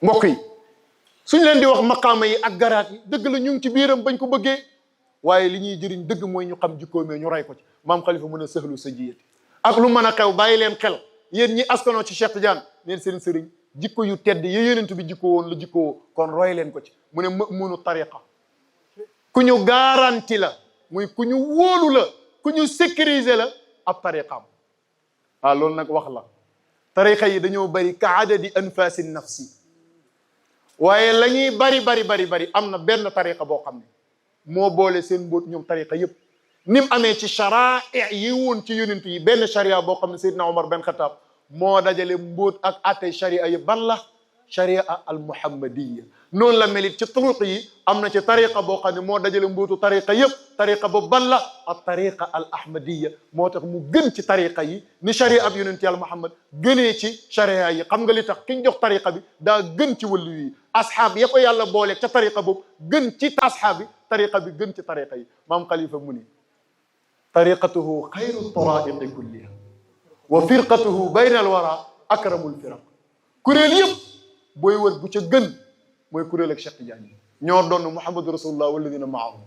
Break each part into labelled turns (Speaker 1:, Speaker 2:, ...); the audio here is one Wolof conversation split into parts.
Speaker 1: mbokk yi suñ leen di wax maqaama yi ak garaat yi dëgg la ñu ngi ci biiram bañ ko bëggee waaye li ñuy jëriñ dëgg mooy ñu xam jikkoomee ñu rey ko ci maam Khalifa mën a sëxlu sa jiyati ak lu mën a xew bàyyi leen xel yéen ñi askanoo ci Cheikh Tidiane neen seen sëriñ jikko yu tedd ya yonent bi jikko woon la jikko woo kon roy leen ko ci mu ne ma'munu tariqa ku ñu garanti la muy ku ñu wóolu la ku ñu sécuriser la ab tariqaam waaw loolu nag wax la tariqa yi dañoo bari ka adadi anfasi nafsi waaye la ñuy bari am na benn tariqa boo xam ne moo boole seen mbóot ñoom tariqa yëpp ni mu amee ci sharaa yi woon ci yonent yi benn sharia boo xam ne Seydina Omar Ben Khattab moo dajale mbóot ak attey sharia yëpp ban la sharia al muhammadiya noonu la melit ci turuq yi am na ci tariqa boo xam ne moo dajale mbóotu tariqa yëpp tariqa boobu ban la al tariqa al ahmadiya moo tax mu gën ci tariqa yi ni sharia ab yonent yàlla Muhammad gënee ci sharia yi xam nga li tax ki ñu jox tariqa bi daa gën ci wàllu yi asxaab ya ko yàlla boole ca tariqa boobu gën ci asxaab bi tariqa bi gën ci tariqa yi maam Khalifa mu ni tariqatuhu xayru taraiqi kulliha wa firqatuhu bayna alwara akramul firaq kuréel yëpp booy wër bu ca gën mooy kuréel ak Cheikh Tidiane ñoo doon Muhammadu rasulullah walladina maahu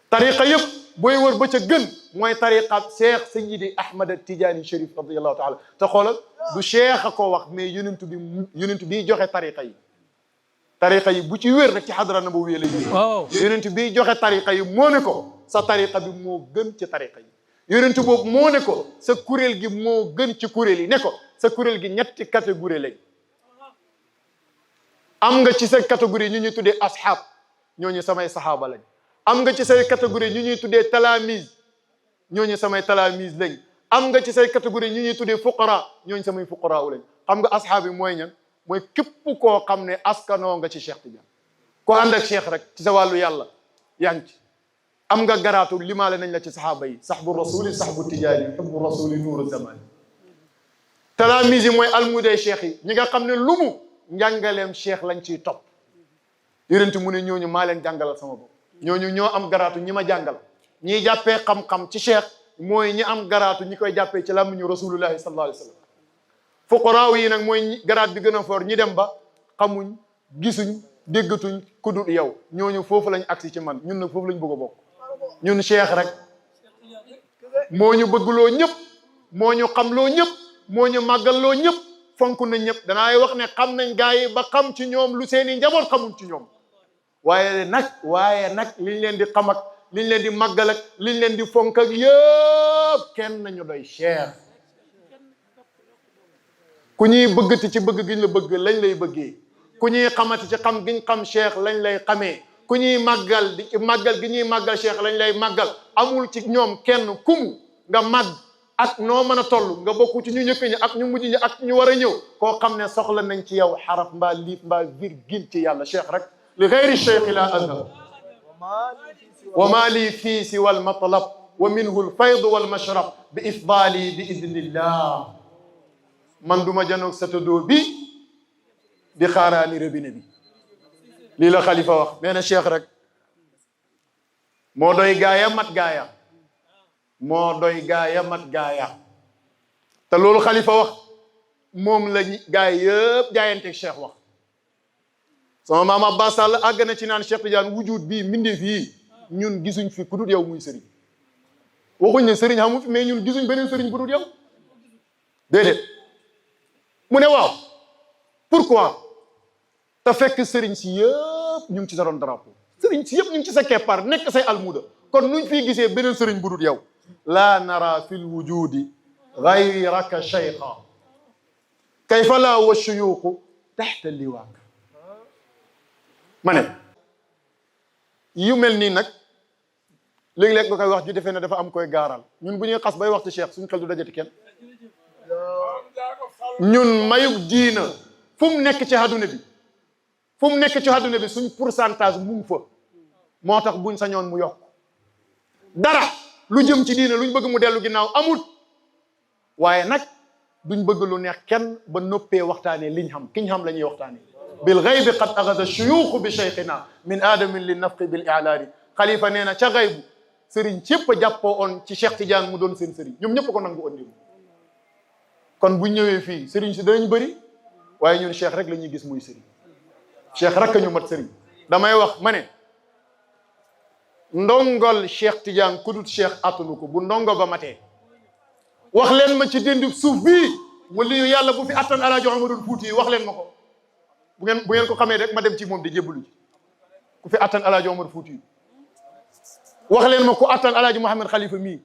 Speaker 1: tariqa yëpp booy wër ba ca gën mooy tariqa Cheikh Sayyidi Ahmad Tidiane Chérif radiyallahu taala te xoolal du cheikh a ko wax mais yonent bi joxe tariqa yi bu ci wér rek ci xadra na ba wéy la yonent bi joxe tariqa yi moo ne ko sa tariqa bi moo gën ci tariqa yi yonent boobu moo ne ko sa kuréel gi moo gën ci kuréel yi ne ko sa kuréel gi ñetti catégorie lañ am nga ci sa catégorie ñu ñuy tuddee ashab ñooñu samay sahaaba lañ am nga ci say catégorie ñu ñuy tuddee talamise ñooñu samay talamise lañ am nga ci say catégorie ñu ñuy tuddee fuqara ñooñu samay fuqara lañ xam nga ashab yi mooy ñan mooy képp koo xam ne askanoo nga ci Cheikh Tidiane ko ànd ak Cheikh rek ci sa wàllu yàlla yaa ngi ci am nga garaatu limaale nañ la ci saxaaba yi saxbu rasuli saxbu tijaani xubbu rasuli nuuru zamani talamise yi mooy almuday Cheikh yi ñi nga xam ne lu mu njàngaleem Cheikh lañ ciy topp yonent mu ne ñooñu maa leen jàngalal sama bopp ñooñu ñoo am garaatu ñi ma jàngal ñiy jàppee xam-xam ci Cheikh mooy ñi am garaatu ñi koy jàppee ci làmmiñu rasulullahi sallallahu alayhi wa sallam fuqaraaw yi nag mooy garaat bi gën a foor ñi dem ba xamuñ gisuñ déggatuñ ku dul yow ñooñu foofu lañ agsi ci man ñun nag foofu lañ bëgg a bokk ñun Cheikh rek moo ñu bëggloo ñëpp moo ñu xamloo ñëpp moo ñu màggalloo ñëpp fonk nañ ñëpp danaay wax ne xam nañ gaa yi ba xam ci ñoom lu seeni njaboot xamuñ ci ñoom waaye nag liñ leen di xam ak liñ leen di màggal ak liñ leen di fonk ak yëpp kenn nañu doy Cheikh ku ñuy bëggati ci bëgg giñ la bëgg lañ lay bëggee ku ñuy xamati ci xam giñ xam Cheikh lañ lay xamee ku ñuy màggal di màggal gi ñuy màggal Cheikh lañ lay màggal amul ci ñoom kenn kumu nga màgg ak noo mën a toll nga bokku ci ñu njëkk ñi ak ñu mujj ñi ak ñu war a ñëw koo xam ne soxla nañ ci yow xaraf mbaa liif mbaa virgule ci yàlla Cheikh rek li gayri Cheikh la azhab wa ma li fii si wal matlab wa minhu al fayd wal mashrab bi ifdali bi idnillah man duma janoog sa tëddoo bi di xaaraani robinet bi lii la Khalifa wax nee na Cheikh rek moo doy gaaya mat gaaya moo doy gaaya mat gaaya te loolu Khalifa wax moom la gaay yëpp jaayanteeg Cheikh wax sama maam Abbas Sall àgg na ci naan Cheikh Tidiane wujud bii mbindeef yi ñun gisuñ fi ku dul yow muy sëriñ waxuñ ne sëriñ xamu fi mais ñun gisuñ beneen sëriñ bu dul yow déedéet mu ne waaw pourquoi te fekk sëriñ si yëpp ñu ngi ci sa doon drapeau sëriñ si yëpp ñu ngi ci sa keppaar nekk say almuda kon nuñ fiy gisee beneen sëriñ bu dul yow laa nara fi lwujudi gayraka cheykha kayfa laa wa shuyuuqu taxta liwaak ma ne yu mel nii nag léeg-léeg nga koy wax ju defee ne dafa am koy gaaral ñun bu ñuy xas bay wax ci Cheikh suñ xel du dajati kenn ñun mayug diina fu mu nekk ci àdduna bi fu mu nekk ci àdduna bi suñ pourcentage mu ngi fa moo tax buñ sañoon mu yokk dara lu jëm ci diina luñ bëgg mu dellu ginnaaw amul waaye nag duñ bëgg lu neex kenn ba noppee waxtaanee liñ xam kiñ xam la ñuy waxtaanee bil ghaybi qad aghadha shuyukh bi cheikhina min aadamin li nafqi bil i'laari Khalifa nee na ca gaybu sëriñ cépp a jàppoo on ci Cheikh Tidiane mu doon seen sëriñ ñoom ñëpp ko nangu on kon buñ ñëwee fii sëriñ si danañ bëri waaye ñun Cheikh rek la ñuy gis muy sëriñ cheikh rek ñu mat sëriñ damay wax ma ne ndongol Cheikh Tidiane kudut cheikh attanu ko bu ndongo ba matee wax leen ma ci dindi suuf bii wali yu yàlla bu fi attan Alaaji Omarul Fuuti wax leen ma ko bu ngeen ko xamee rek ma dem ci moom di jébbalu ji ku fi attan Alaaji Omar Fuuti wax leen ma ku attan Alaaji Mouhamed Khalifa mii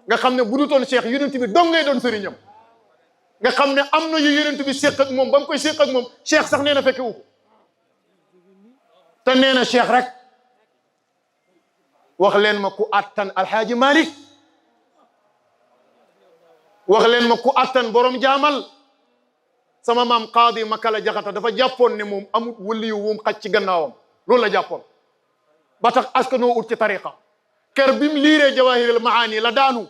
Speaker 1: nga xam ne bu dutoon cheikh yonent bi dong ngay doon sëriñam nga xam ne am na yu yonent bi séq ak moom ba mu koy séq ak moom cheikh sax nee na fekke wu ko te nee na cheikh rek wax leen ma ku attan Alhaaji Malik wax leen ma ku attan borom jaamal sama maam Qaadi Makala Jaxata dafa jàppoon ne moom amut waliyu wum xaj ci gannaawam loolu la jàppoon ba tax askanoo ut ci tariqa ker bi mu liiree Jawahirul Maani la daanu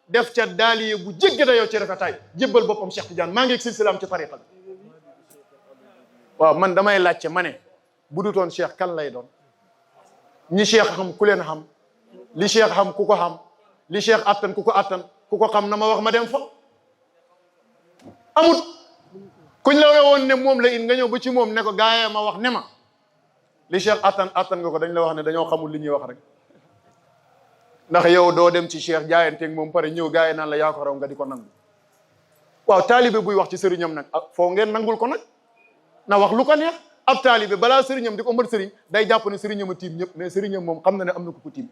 Speaker 1: def ca daaliye bu jéggi dayoo ci rafetaay jébbal boppam Cheikh Tidiane maa ngi silsilaam ci tariqa bi waaw man damay laajte ma ne bu dutoon cheikh kan lay doon ñi cheikh xam ku leen xam li cheikh xam ku ko xam li cheikh attan ku ko attan ku ko xam na ma wax ma dem fa amut kuñ la woon ne moom la in nga ñëw ba ci moom ne ko gaayee ma wax ne ma li cheikh attan nga ko dañ la wax ne dañoo xamul li ñuy wax rek ndax yow doo dem ci cheikh jaayanteeg moom pare ñëw gaayee naan la yaa ko raw nga di ko nangu waaw taalibe buy wax ci sëriñam nag foo ngeen nangul ko nag na wax lu ko neex ab taalibe balaa sëriñam di ko mën sëriñ day jàpp ne sëriñam a tiim ñëpp mais sëriñam moom xam na ne am na ku ko tiim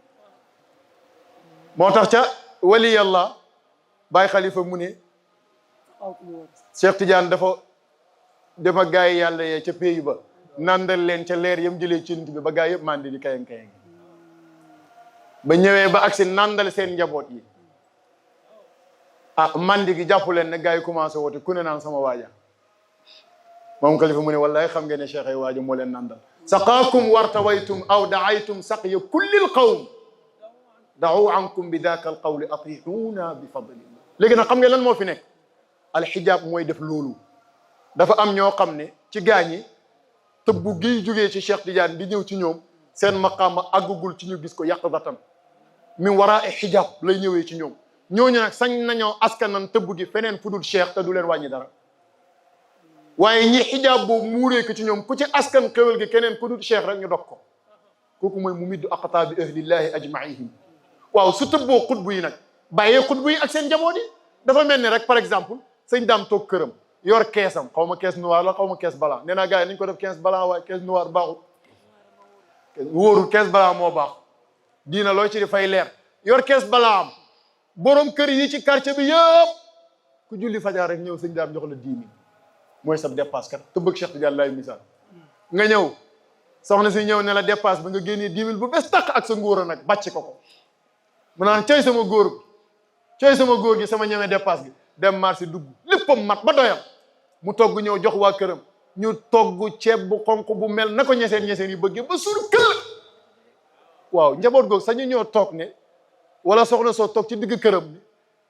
Speaker 1: moo tax ca wali yàlla Baay Xalifa mu ne Cheikh Tidiane dafa gaay yi yàlla yee ca pays ba nandal leen ca leer yam jëlee ci nit bi ba gaay yëpp mandi di kayang kayang ba ñëwee ba agsi nandal seen njaboot yi mandi gi jàpp leen ne gaay yi commencé woote ku ne naan sama waaja moom Xalifa mu ne wallahi xam ngeen ne cheikh ay waaja moo leen nandal saqaakum wartawaytum aw daaytum saqya kullil qawm da'u ankum bi daaka al qawli ati'una bi fadlillah léegi nag xam ngeen lan moo fi nekk alxijaab mooy def loolu dafa am ñoo xam ne ci gaañi tëbbu giy jógee ci Cheikh Tidiane di ñëw ci ñoom seen maqaama àggugul ci ñu gis ko yaqdatan min waraa xijaab lay ñëwee ci ñoom ñooñu nag sañ nañoo askanan tëbb gi feneen fu dul cheikh te du leen wàññi dara waaye ñi xijaab boobu muuree ko ci ñoom ku ci askan xéwal gi keneen ku dul cheikh rek ñu dog ko kooku mooy mu middu aqtaabi ahlillahi ajmaihim waaw su tëbboo xutbu yi nag bàyyee xutbu yi ak seen njaboot yi dafa mel ni rek par exemple sëñ daam toog këram yor keesam xaw ma kees noir la xaw ma kees blanc nee naa gars yi nañ ko def kees blanc waaye kees noir baaxul wóorul kees blanc moo baax diina loo ci di fay leer yor kees blanc am borom kër yi ci quartier bi yëpp ku julli fajar rek ñëw sëñ daam jox la 10 000 mooy sa dépasse kat te bëgg Cheikh Tidiane laay misaal nga ñëw soxna si ñëw ne la dépasse ba nga génnee 10 000 bu bes tàq ak sa ngóor a nag bàcc ko mu naan cey sama góor gi sama ñëwee dépasse gi dem marché dugg léppam mat ba doyam mu togg ñëw jox waa këram ñu togg ceeb bu xonq bu mel na ko ñeseen yi bëggee ba suur këll waaw njaboot googu sañu ñoo toog ne wala soxna soo toog ci digg këram ni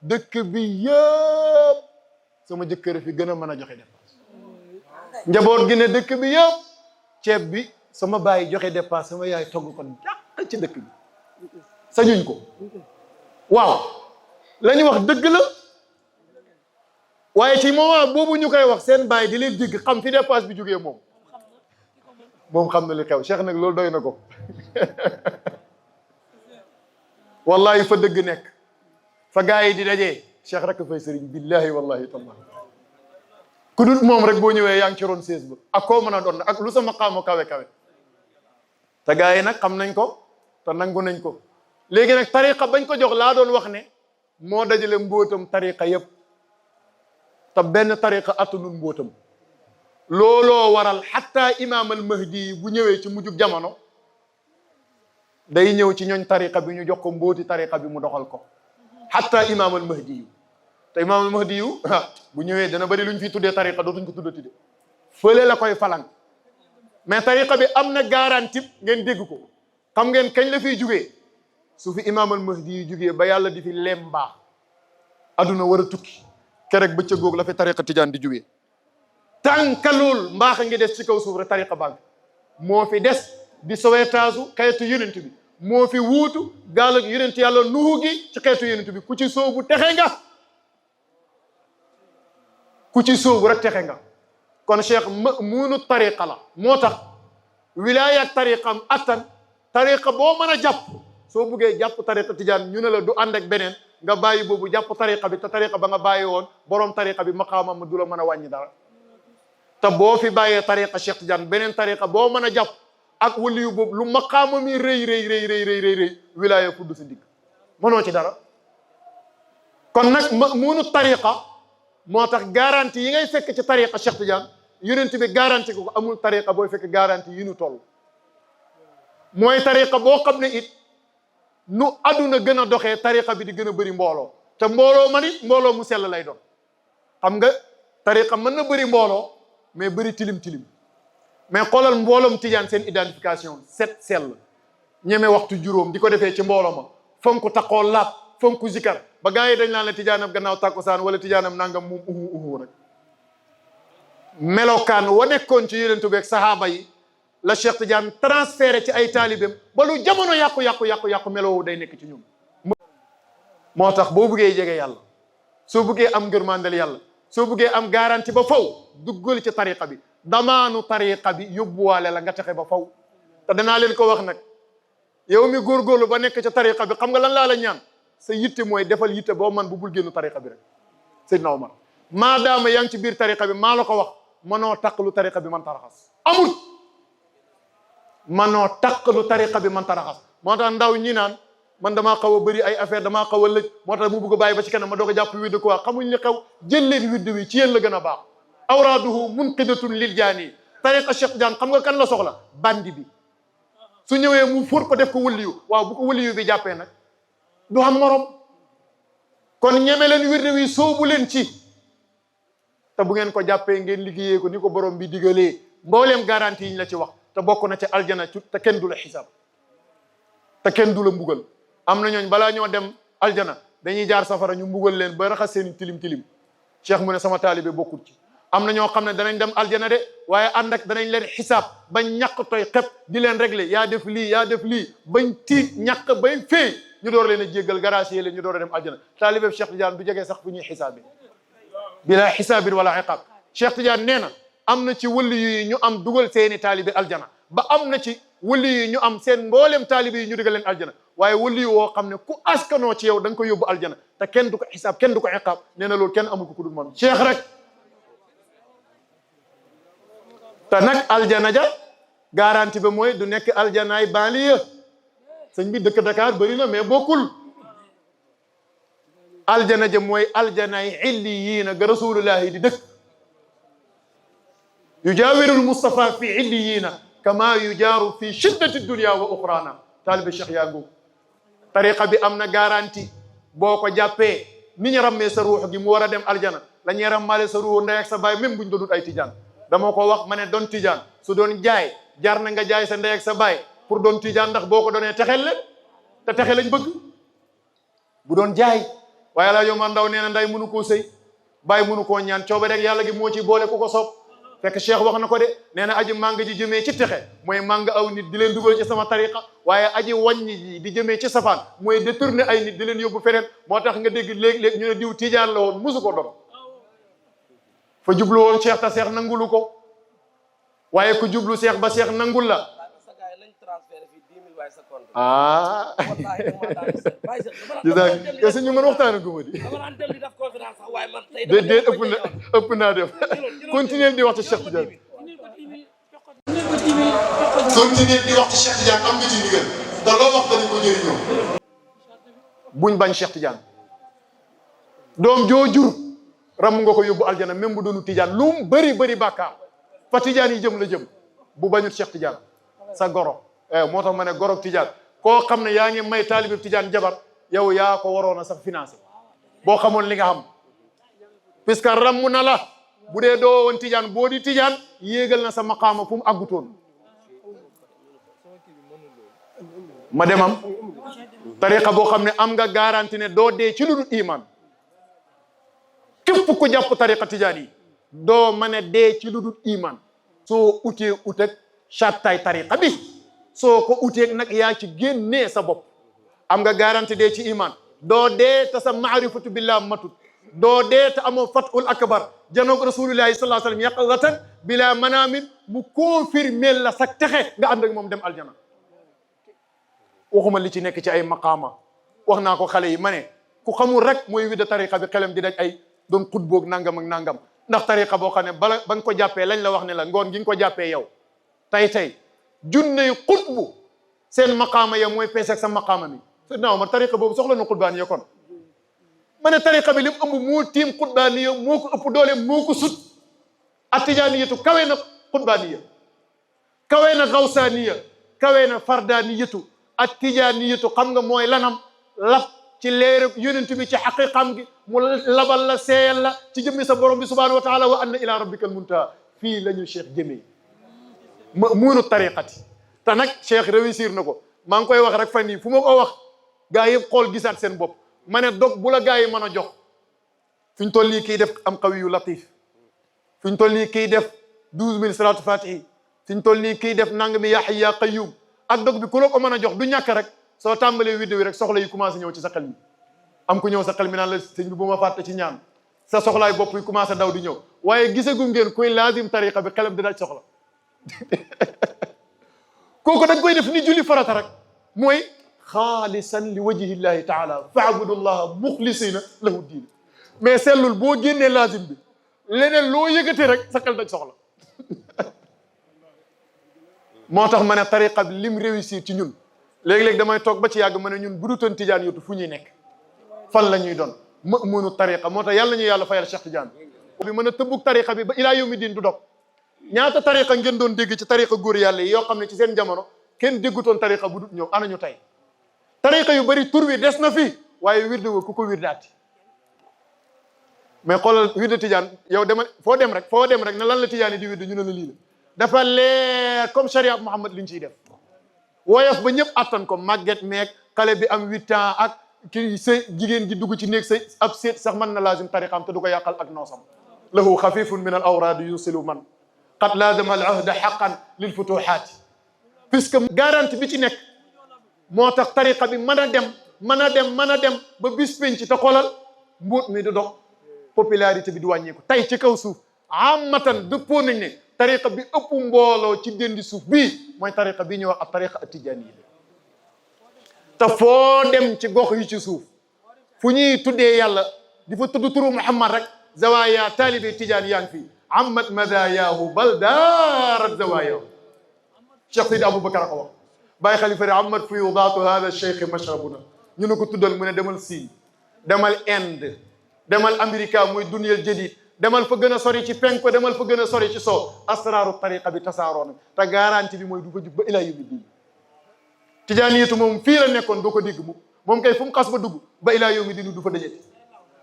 Speaker 1: dëkk bi yëpp sama jëkkër fi gën a mën a joxe dépasse njaboot gi ne dëkk bi yëpp ceeb bi sama baay joxe dépasse sama yaay togg ko jàq ci dëkk bi sañuñ ko waaw la ñu wax dëgg la waaye ci moment boobu ñu koy wax seen baay di leen dégg xam fi dépasse bi jógee moom xam na li xew Cheikh nag loolu doy na ko wallahi fa dëgg nekk fa gaa yi di dajee Cheikh rek fay sëriñ billahi wallahi tallahi ku dul moom rek boo ñëwee yaa ngi ci ron sées ba ak koo mën a doon ak lu sa maqaama kawe te gaa yi nag xam nañ ko te nangu nañ ko léegi nag tariqa bañ ko jox laa doon wax ne moo dajale mbóotam tariqa yëpp te benn tariqa attanul mbóotam looloo waral xatta imam al mahdi bu ñëwee ci mujjug jamono day ñëw ci ñooñ tariqa bi ñu jox ko mbóoti tariqa bi mu doxal ko xatta imam al mahdi yu te imam al mahdi yu bu ñëwee dana bëri lu ñu fi tuddee tariqa dootuñ ko tuddati de fële la koy falang mais tariqa bi am na garantie ngeen dégg ko xam ngeen kañ la fiy jugee su fi imam al mahdi yu jugee ba yàlla di fi lem baax aduna war a tukki kerek bëccëg googu la fi tariqa tijaan di jugee tànka lool mbaax a ngi des ci kaw suuf rek tariqa banque moo fi des di sowetaasu xeetu yonent bi moo fi wuutu gaal ak yonent yàlla nuhu gi ci xeetu yonent bi ku ci soobu texe nga ku ci soobu rek texe nga kon cheikh munu tariqa la moo tax wilaaya ak tariqam attan tariqa boo mën a jàpp soo buggee jàpp tariqa tijaan ñu ne la du ànd ak beneen nga bàyyi boobu jàpp tariqa bi te tariqa ba nga bàyyi woon borom tariqa bi maqaamam ma du la mën a wàññi dara te boo fi bàyyee tariqa Cheikh Tidiane beneen tariqa boo mën a jàpp ak waliyu boobu lu maqaama mi rëy rëy rëy rëy rëy rëy rëy wilaaya fudd si digg mënoo ci dara kon nag munu tariqa moo tax garantie yi ngay fekk ci tariqa Cheikh Tidiane yonent bi garantie ko amul tariqa booy fekk garantie yi ñu toll mooy tariqa boo xam ne it nu aduna gën a doxee tariqa bi di gën a bëri mbooloo te mbooloo man it mbooloo mu sell lay doon xam nga tariqa mën na bëri mbooloo mais bëri tilim tilim mais xoolal mbooloom Tijaan seen identification set sell ñeme waxtu juróom di ko defee ci mbooloo ma fonk taxoo laab fonk zikar ba gars yi dañ naan la tijaanam gannaaw tàkkusaan wala tijaanam nangam moom uhu rek melokaan wa nekkoon ci yonent bi ak sahaaba yi la Cheikh Tidiane transféré ci ay taalibeem ba lu jamono yàqu meloowu day nekk ci ñoom moo tax boo buggee jege yàlla soo buggee am ngërmandel yàlla soo buggee am garantie ba faw duggal ci tariqa bi damaanu tariqa bi yóbbuwaale la nga texe ba faw te danaa leen ko wax nag yow mi góorgóorlu ba nekk ci tariqa bi xam nga lan laa la ñaan sa yitte mooy defal yitte boo man bu bul génnu tariqa bi rek Seydina Omar maadaama yaa ngi ci biir tariqa bi maa la ko wax manoo taqlu tariqa bi man taraxas amul manoo taqlu tariqa bi man taraxas moo tax ndaw ñi naan man damaa xaw a bëri ay affaire damaa xaw a lëj moo tax mu bëgg a bàyyi ba ci kanam ma doog a jàpp widd ko waa xamuñ li xew jël leen widd wi ci yéen la gën a baax awraaduhu munqidatun lil jaani tariqa Cheikh Tidiane xam nga kan la soxla bandi bi su ñëwee mu fóot ko def ko wëliyu waaw bu ko wëliyu bi jàppee nag du xam morom kon ñeme leen wirde wi soobu leen ci te bu ngeen ko jàppee ngeen liggéeyee ko ni ko borom bi digalee mbooleem garantie yi ñu la ci wax te bokk na ci aljana te kenn du la xisaab te kenn du la mbugal am na ñooñ balaa ñoo dem aljana dañuy jaar safara ñu mbugal leen ba raxas seen tilim tilim cheikh mu ne sama taalibe bokkul ci am na ñoo xam ne danañ dem aljana de waaye ànd ak danañ leen xisaab bañ ñàkk toy xep di leen régler yaa def lii bañ tiit ñàkk bañ fee ñu door leen a jéggal gracier leen ñu door a dem aljana taalibe Cheikh Tidiane du jegee sax fu ñuy xisaabi bila xisaabin wala iqaab Cheikh Tidiane nee na am na ci wëli yi ñu am dugal seeni taalibe aljana ba am na ci wëli yi ñu am seen mboolem taalibe yi ñu digal leen aljana waaye wëli woo xam ne ku askanoo ci yow da nga ko yóbbu aljana te kenn du ko xisaab kenn du ko iqaab nee na loolu kenn amul ko ku dul moom cheikh rek te nag aljana ja garantie ba mooy du nekk aljanaay banlieue sëñ bi dëkk Dakar bëri na mais bokkul aljana ja mooy aljanaay illiyiina ga rasulullahi di dëkk yujaawirul Mustafa fi illiyiina kama yujaaru fi shiddati dunya wa uxraana taalibe cheikh yaa ngoo tariqa bi am na garantie boo ko jàppee ni ñu rammee sa ruux gi mu war a dem aljana la ñuy rammaale sa ruux ndey ak sa baay même buñ doonut ay tijaan dama ko wax ma ne doon tijaan su doon jaay jar na nga jaay sa ndey ak sa baay pour doon tijaan ndax boo ko doonee texel leen te texe lañ bëgg bu doon jaay waaye laa yow man ndaw nee na nday mënu koo sëy baay mënu koo ñaan coobe rek yàlla gi moo ci boole ku ko soob fekk cheikh wax na ko de nee na aji màng ji jëmee ci texe mooy màng aw nit di leen dugal ci sama tariqa waaye aji wàññi ji di jëmee ci safaan mooy détourner ay nit di leen yóbbu feneen moo tax nga dégg léeg-léeg ñu ne diw tijaan la woon musu ko doon fa jublu woon cheikh ta cheikh nangulu ko waaye ku jublu cheikh ba cheikh nangul la ah te suñu mën waxtaan guma di déet ëpp naa def continuer di wax ci Cheikh Tidiane continuer di wax ci Cheikh Tidiane am nga ci ndigal te loo wax danañ ko jëriñoo buñ bañ Cheikh Tidiane doom joo jur ram nga ko yóbbu aljana même bu doonu Tidiane lu mu bëri bëri bàkkaar fa Tidiane yi jëm la jëm bu bañut Cheikh Tidiane sa goro moo tax ma ne goro Tidiane koo xam ne yaa ngi may taalibe Tidiane jabar yow yaa ko waroon a sax financé boo xamoon li nga xam puisque ramm na la bu dee doo woon Tidiane boo di Tidiane yéegal na sa maqaama fu mu àggutoon ma demam tariqa boo xam ne am nga garantie ne doo dee ci lu dul iman képp ku jàpp tariqa Tidiane yi doo mën a dee ci lu dul iman soo utee ut ak chattaay tariqa bi soo ko utee nag yaa ci génnee sa bopp am nga garantie dee ci iman doo dee te sa maarifatu billah matut doo dee te amoo fathul akbar janoog rasulullahi sallallahu alayhi wa sallam yaqazatan bila manaamin mu confirmer la sa texe nga ànd ak moom dem aljana. waxuma li ci nekk ci ay maqaama wax naa ko xale yi ma ne ku xamul rek mooy widda tariqa bi xelam di daj ay doon xutboog nangam ak nangam ndax tariqa boo xam ne bala ba nga ko jàppee lañ la wax ne la ngoon gi nga ko jàppee yow tey junney xutbu seen maqaama ya mooy peese ak sa maqaama mi Seydina Omar tariqa boobu soxla na xutbaan ya kon ma ne tariqa bi li mu ëmb moo tiim xutbaaniya moo ko ëpp doole moo ko sut atijaaniyatu kawe na xutbaaniya kawe na gawsaaniya kawe na fardaaniyatu atijaaniyatu xam nga mooy lanam lab ci leer yonent bi ci xaqiqam gi mu labal la seeyal la ci jëmmi sa borom bi subhanahu wa taala wa anna ila rabbika al muntaha fii la ñu cheikh jëmee muunu tariqati te nag cheikh réussir na ko maa ngi koy wax rek fan yii fu ma ko wax gaa yëpp xool gisaat seen bopp ma ne dog bu la gaa yi mën a jox fi ñu toll nii kii def am qawi yu latif fi ñu toll nii kii def 12000 salatu fatihi fi ñu toll nii kii def nang mi ya hayy ya qayyum ak dog bi ku la ko mën a jox du ñàkk rek soo tàmbalee vidéo yi rek soxla yi commencé ñëw ci sa xel mi am ku ñëw sa xel mi naan la sëñ bi bu ma fàtte ci ñaan sa soxlaay bopp yi commencé daw di ñëw waaye gisagum ngeen kuy laazim tariqa bi xelam di daj soxla kooku dañ koy def ni julli farata rek mooy xaalisan li wajhillahi taala faabudullaha muxlisina lahu diin mais sellul boo génnee laazim bi leneen loo yëgatee rek sa xel daj soxla moo tax ma ne tariqa bi lim réussir ci ñun léegi-léegi damay toog ba ci yàgg ma ne ñun bu dutoon tijaan yotu fu ñuy nekk fan la ñuy doon mënu tariqa moo tax yàlla ñu yàlla fayal Cheikh Tidiane bi mën a tëbbug tariqa bi ba ilaa yawmi diin du dog ñaata tariqa ngeen doon dégg ci tariqa góor yàlla yi yoo xam ne ci seen jamono kenn déggutoon tariqa bu dut ñëw ana ñu tey tariqa yu bëri tur wi des na fi waaye wirde woo ku ko wirdaati mais xoolal wirde Tidiane yow demal foo dem rek ne lan la Tidiane yi di wirde ñu ne la lii la dafa leer comme charia Muhammad liñ ciy def woyof ba ñëpp attan ko màgget meeg xale bi am 8 ans ak ki sëy jigéen ji dugg ci néeg sëy ab seet sax mën na laazim tariqam te du ko yàqal ak noosam lahu xafifun min al awraadi yusilu man qad laazama al ahda xaqan lil futuhaati puisque garantie bi ci nekk moo tax tariqa bi mën a dem ba bis penc te xoolal mbuut mi du dox popularité bi di wàññeeku tey ci kaw suuf amatan dëppoo nañ ne tariqa bi ëpp mbooloo ci dendi suuf bii mooy tariqa bii ñuy wax ab tariqa atijaani te foo dem ci gox yi ci suuf fu ñuy tuddee yàlla di fa tudd turu Muhammad rek zawaya taalibe tijaan yaa ngi fi amat madayaahu bal daarat zawayaahu Cheikh Sidi Aboubacar ko wax bàyyi xalifa ri amat fuyudaatu hada cheikh mashrabuna ñu ne ko tuddal mu ne demal Siin demal Inde demal Amérique mooy duniyal jadid demal fa gën a sori ci penko demal fa gën a sori ci soo asraaru tariqa bi tasaaroo na te garantie bi mooy du ko jub ba ilaa yawmi diin tijaaniyatu moom fii la nekkoon doo ko dégg mu moom kay fu mu xas ba dugg ba ilaa yawmi diin du fa dajeti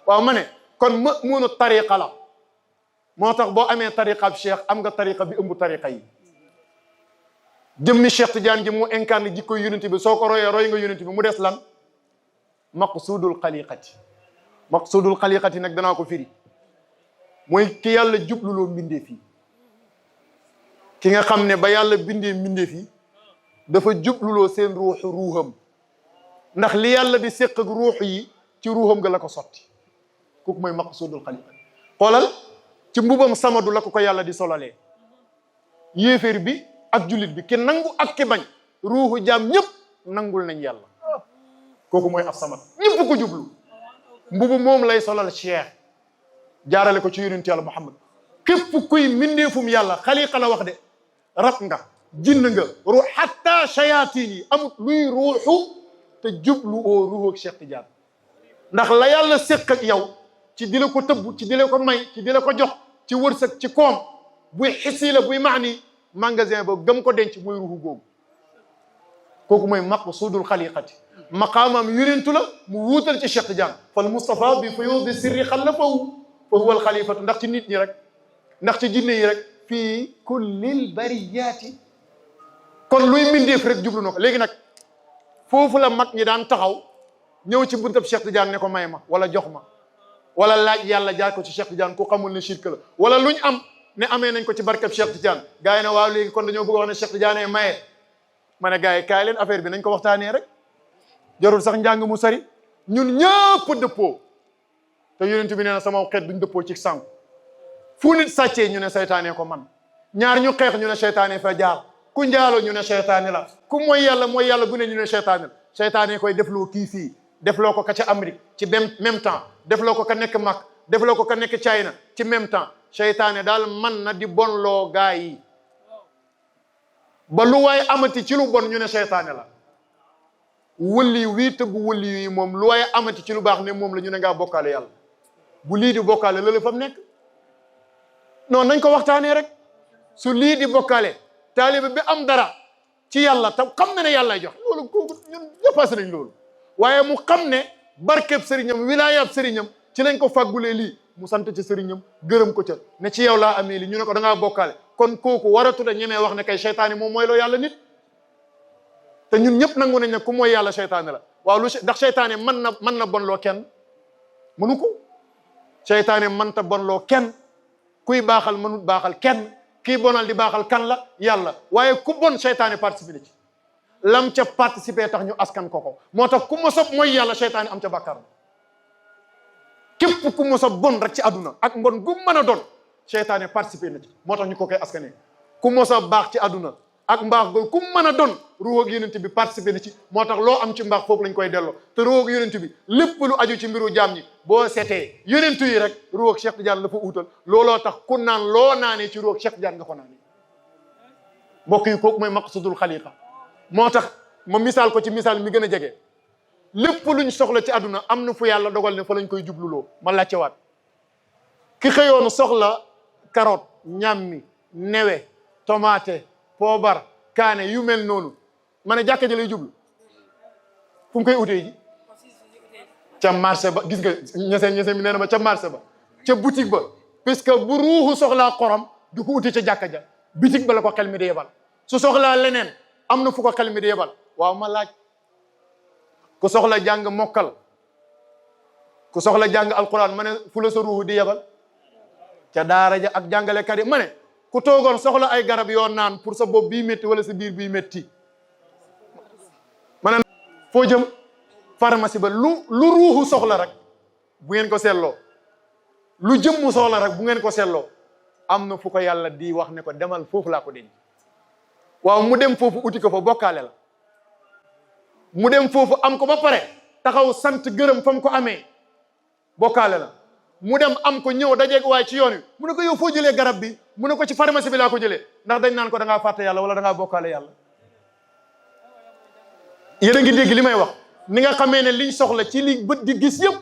Speaker 1: waaw ma ne kon munu tariqa la moo tax boo amee tariqa bi cheikh am nga tariqa bi ëmb tariqa yi jëmmi Cheikh Tidiane ji mu incarne jikko yonent bi soo ko royee roy nga yonent bi mu des lan maqsudul xaliqati maqsudul xaliqati nag danaa ko firi mooy ki yàlla jubluloo mbindeef yi ki nga xam ne ba yàlla bindee mbindeef yi dafa jubluloo seen ruuxu ruuxam ndax li yàlla di séq ak ruux yi ci ruuxam nga la ko sotti kooku mooy maqsudul xaliqati xoolal ci mbubam samadu la ko yàlla di solalee yéeféer bi ak jullit bi ki nangu ak ki bañ ruuxu jaam ñëpp nangul nañ yàlla kooku mooy af samad ñëpp ko jublu mbubu moom lay solal cheikh jaarale ko ci yonent yàlla Muhammad képp kuy mindeefum yàlla xaliqa la wax de rab nga jinn nga ruux hatta shayatin yi amut luy ruuxu te jublu oo ruuxu ak Cheikh Tidiane ndax la yàlla séq ak yow ci di la ko tëbb ci di la ko may ci di la ko jox ci wërsëg ci koom buy xisi la buy maani magasin ba gëm ko denc mooy ruuxu googu kooku mooy maqsudul xaliqati maqaamam yonentu la mu wuutal ci Cheikh Tidiane fal Mustafa bi fuyuudi sirri xalafahu fa huwa alxalifatu ndax ci nit ñi rek ndax ci jinne yi rek fii kullil bariyaati kon luy mbindeef rek jublu na ko léegi nag foofu la mag ñi daan taxaw ñëw ci buntab Cheikh Tidiane ne ko may ma wala jox ma wala laaj yàlla jaar ko ci Cheikh Tidiane ku xamul ne shirk la wala luñ am ne amee nañ ko ci barkab Cheikh Tidiane gars yi ne waaw léegi kon dañoo bëgg wax ne Cheikh Tidiane maye ma ne gars yi kaay leen affaire bi nañ ko waxtaanee rek jarul sax njàng mu sari ñun ñëpp dëppoo te yonent bi nee na sama xeet duñ dëppoo ci sànq fu nit sàccee ñu ne seytaane ko man ñaar ñu xeex ñu ne seytaane fa jaar ku njaalo ñu ne seytaane la ku mooy yàlla bu ne ñu ne seytaane la seytaane koy defloo kii fii defloo ko ka ca Amérique ci même temps defloo ko ka nekk Makka defloo ko ka nekk China ci même temps seytaane daal man na di bonloo gaa yi ba lu waay amati ci lu bon ñu ne seytaane la wëlli wii tëbb wëlli yi moom lu waay amati ci lu baax ne moom la ñu ne ngaa bokkaale yàlla bu lii di bokkaale lële fa mu nekk non nañ ko waxtaanee rek su lii di bokkaale taalibe bi am dara ci yàlla te xam na ne yàlla jox loolu kooku ñun dépassé nañ loolu waaye mu xam ne barkeb sëriñam wilaayaab sëriñam ci lañ ko fàggulee lii mu sant ci sëriñam gërëm ko ca ne ci yow laa amee li ñu ne ko da ngaa bokkaale kon kooku waratu da ñemee wax ne kay seytaane moom mooy loo yàlla nit te ñun ñëpp nangu nañ ne ku mooy yàlla seytaane la waaw lu ndax seytaane mën na bonloo kenn mënu ko seytaane mënta bonloo kenn kuy baaxal mënut baaxal kenn kii bonal di baaxal kan la yàlla waaye ku bon seytaane participé ci lam ca participé tax ñu askan ko moo tax ku mos a mooy yàlla seytaane am ca bàkkaar képp ku mos a bon rek ci àdduna ak mbon gu mën a doon seytaane participé na ci moo tax ñu ko koy askanee ku mos a baax ci àdduna ak mbaax googu ku mën a doon ruux ak yonent bi participé na ci moo tax loo am ci mbaax foofu lañ koy delloo te ruux ak yonent bi lépp lu aju ci mbiru jaam ñi boo seetee yonentu yi rek ruux ak Cheikh Tidiane la fa uutal looloo tax ku naan loo naanee ci ruux ak Cheikh Tidiane nga ko naanee mbokk yi kooku mooy maqsudul xaliqa moo tax ma misaal ko ci misaal mi gën a jege lépp luñ soxla ci àdduna am na fu yàlla dogal ne fa lañ koy jubluloo ma laajte waat ki xëyoon soxla carotte ñammi newe tomate poobar kaane yu mel noonu ma ne jàkka ji lay jublu fu mu koy utee ji ca marché ba gis nga ñeseen mi nee na ma ca marché ba ca boutique ba puisque bu ruuxu soxlaa xorom du ko uti ca jàkka ja boutique ba la ko xel mi di yebal su soxlaa leneen am na fu ko xel mi di yebal waaw ma laaj ku soxla jàng mokkal ku soxla jàng alquran ma ne fu la sa ruuxu di yebal ca daara ja ak jàngalekat yi ma ne ku toogoon soxla ay garab yoo naan pour sa bopp bii métti wala sa biir bii métti ma ne foo jëm pharmacie ba lu ruuxu soxla rek bu ngeen ko seetloo lu jëmmu soxla rek bu ngeen ko seetloo am na fu ko yàlla di wax ne ko demal foofu laa ko denc waaw mu dem foofu uti ko fa bokkaale la mu dem foofu am ko ba pare taxaw sant gërëm fa mu ko amee bokkaale la mu dem am ko ñëw dajeeg waaye ci yoon wi mu ne ko yow foo jëlee garab bi mu ne ko ci pharmacie bi laa ko jëlee ndax dañ naan ko da ngaa fàtte yàlla wala da ngaa bokkaale yàlla yéen a ngi dégg li may wax ni nga xamee ne liñ soxla ci li bët di gis yëpp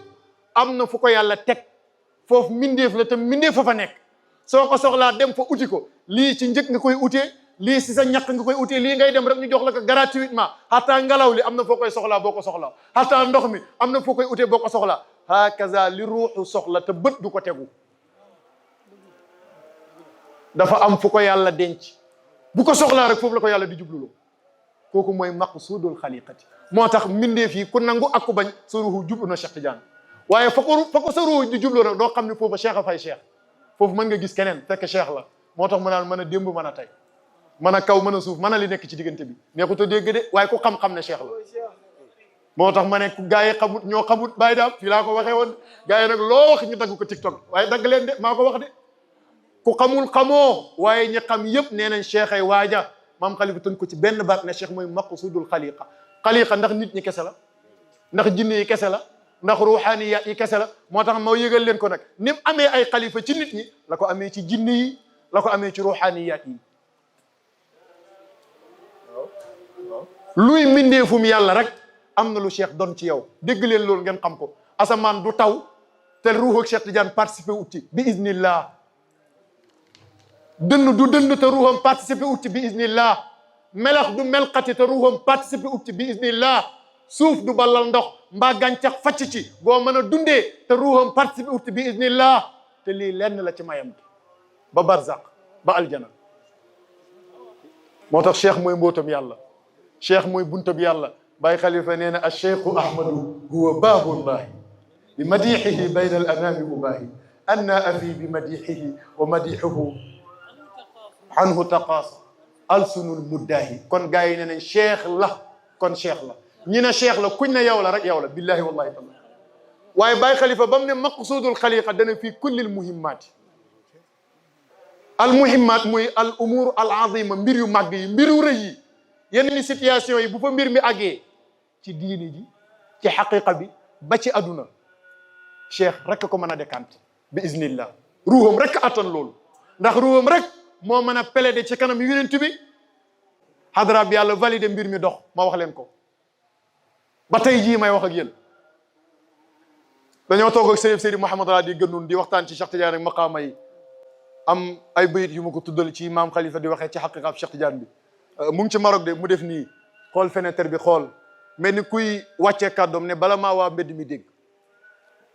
Speaker 1: am na fu ko yàlla teg foofu mindeef la te mindeef fa nekk soo ko soxlaa dem fa uti ko lii ci njëkk nga koy utee lii si sa ñàkk nga koy utee lii ngay dem rek ñu jox la ko gratuitement xataa ngelaw li am na foo koy soxlaa boo ko soxlaa xataa ndox mi am na foo koy utee boo ko soxlaa hakaza li ruuxu soxla te bët du ko tegu dafa am fu ko yàlla denc bu ko soxlaa rek foofu la ko yàlla di jubluloo kooku mooy maqsudul xaliqati moo tax mbindeef yi ku nangu ak ku bañ sa ruuxu jublu na Cheikh Tidiane waaye fa ko sa ruuxu di jubloo nag doo xam ne foofu Cheikh a fay Cheikh foofu mën nga gis keneen fekk Cheikh la moo tax mu naan mën a démb mën a tey mën a kaw mën a suuf mën a li nekk ci diggante bi neexut a dégg de waaye ku xam-xam ne Cheikh la moo tax ma ne ku gaa yi xamut ñoo xamut bàyyi daam fii laa ko waxee woon gaa yi nag loo wax ñu dagg ko TikTok waaye dagg leen de maa ko wax de ku xamul xamoo waaye ñi xam yëpp nee nañ Cheikh ay waaja maam Khalifa tënk ko ci benn baat ne Cheikh mooy maqsudul xaliqa xaliqa ndax nit ñi kese la ndax jinne yi kese la ndax ruuxaaniyaat yi kese la moo tax ma yëgal leen ko nag ni mu amee ay xalifa ci nit ñi la ko amee ci jinne yi la ko amee ci ruuxaaniyaat yi luy mbindeefum yàlla rek am na lu Cheikh doon ci yow dégg leen loolu ngeen xam ko asamaan du taw te ruux ak Cheikh Tidiane participé uti bi iznillah dënn du dënn te ruuxam participé uti bi iznillah melax du melxati te ruuxam participé uti bi iznillah suuf du ballal ndox mbaa gàncax facc ci boo mën a dundee te ruuxam participé uti bi iznillah te lii lenn la ci mayam ba barzaq ba aljana moo tax Cheikh mooy mbootam yàlla Cheikh mooy buntab yàlla Baye Khalifa nee na acheikhu ahmadu huwa baabullahi bi madixihi bayna al anami ubaahi anna afi bi madixihi wa madixuhu anhu taqaasa alsunul muddaahi kon gars yi ne nañ Cheikh la kon Cheikh la ñi ne Cheikh la kuñ ne yow la rek yow la billahi wallahi taala waaye Baye Khalifa ba mu ne maqsuudul xaliqa dana fii kullil muhimmaati al muhimmaat muy al umur al azima mbir yu màgg yi mbir yu rëy yi yenn situation yi bu fa mbir mi àggee ci diini ji ci xaqiqa bi ba ci aduna cheikh rek ko mën a décanté bi iznillah ruuxam rek attan loolu ndax ruuxam rek moo mën a plaider ci kanam yonent bi xadra bi yàlla validé mbir mi dox ma wax leen ko ba tey jii may wax ak yéen dañoo toog ak Seydi Mouhamed Radi Gënnoun di waxtaan ci Cheikh Tidiane ak maqaama yi am ay bayit yu ma ko tuddal ci maam Khalifa di waxee ci xaqiqaab Cheikh Tidiane bi mu ngi ci Maroc de mu def nii xool fenêtre bi xool mel ni kuy wàccee kàddoom ne bala maa waa mbedd mi dégg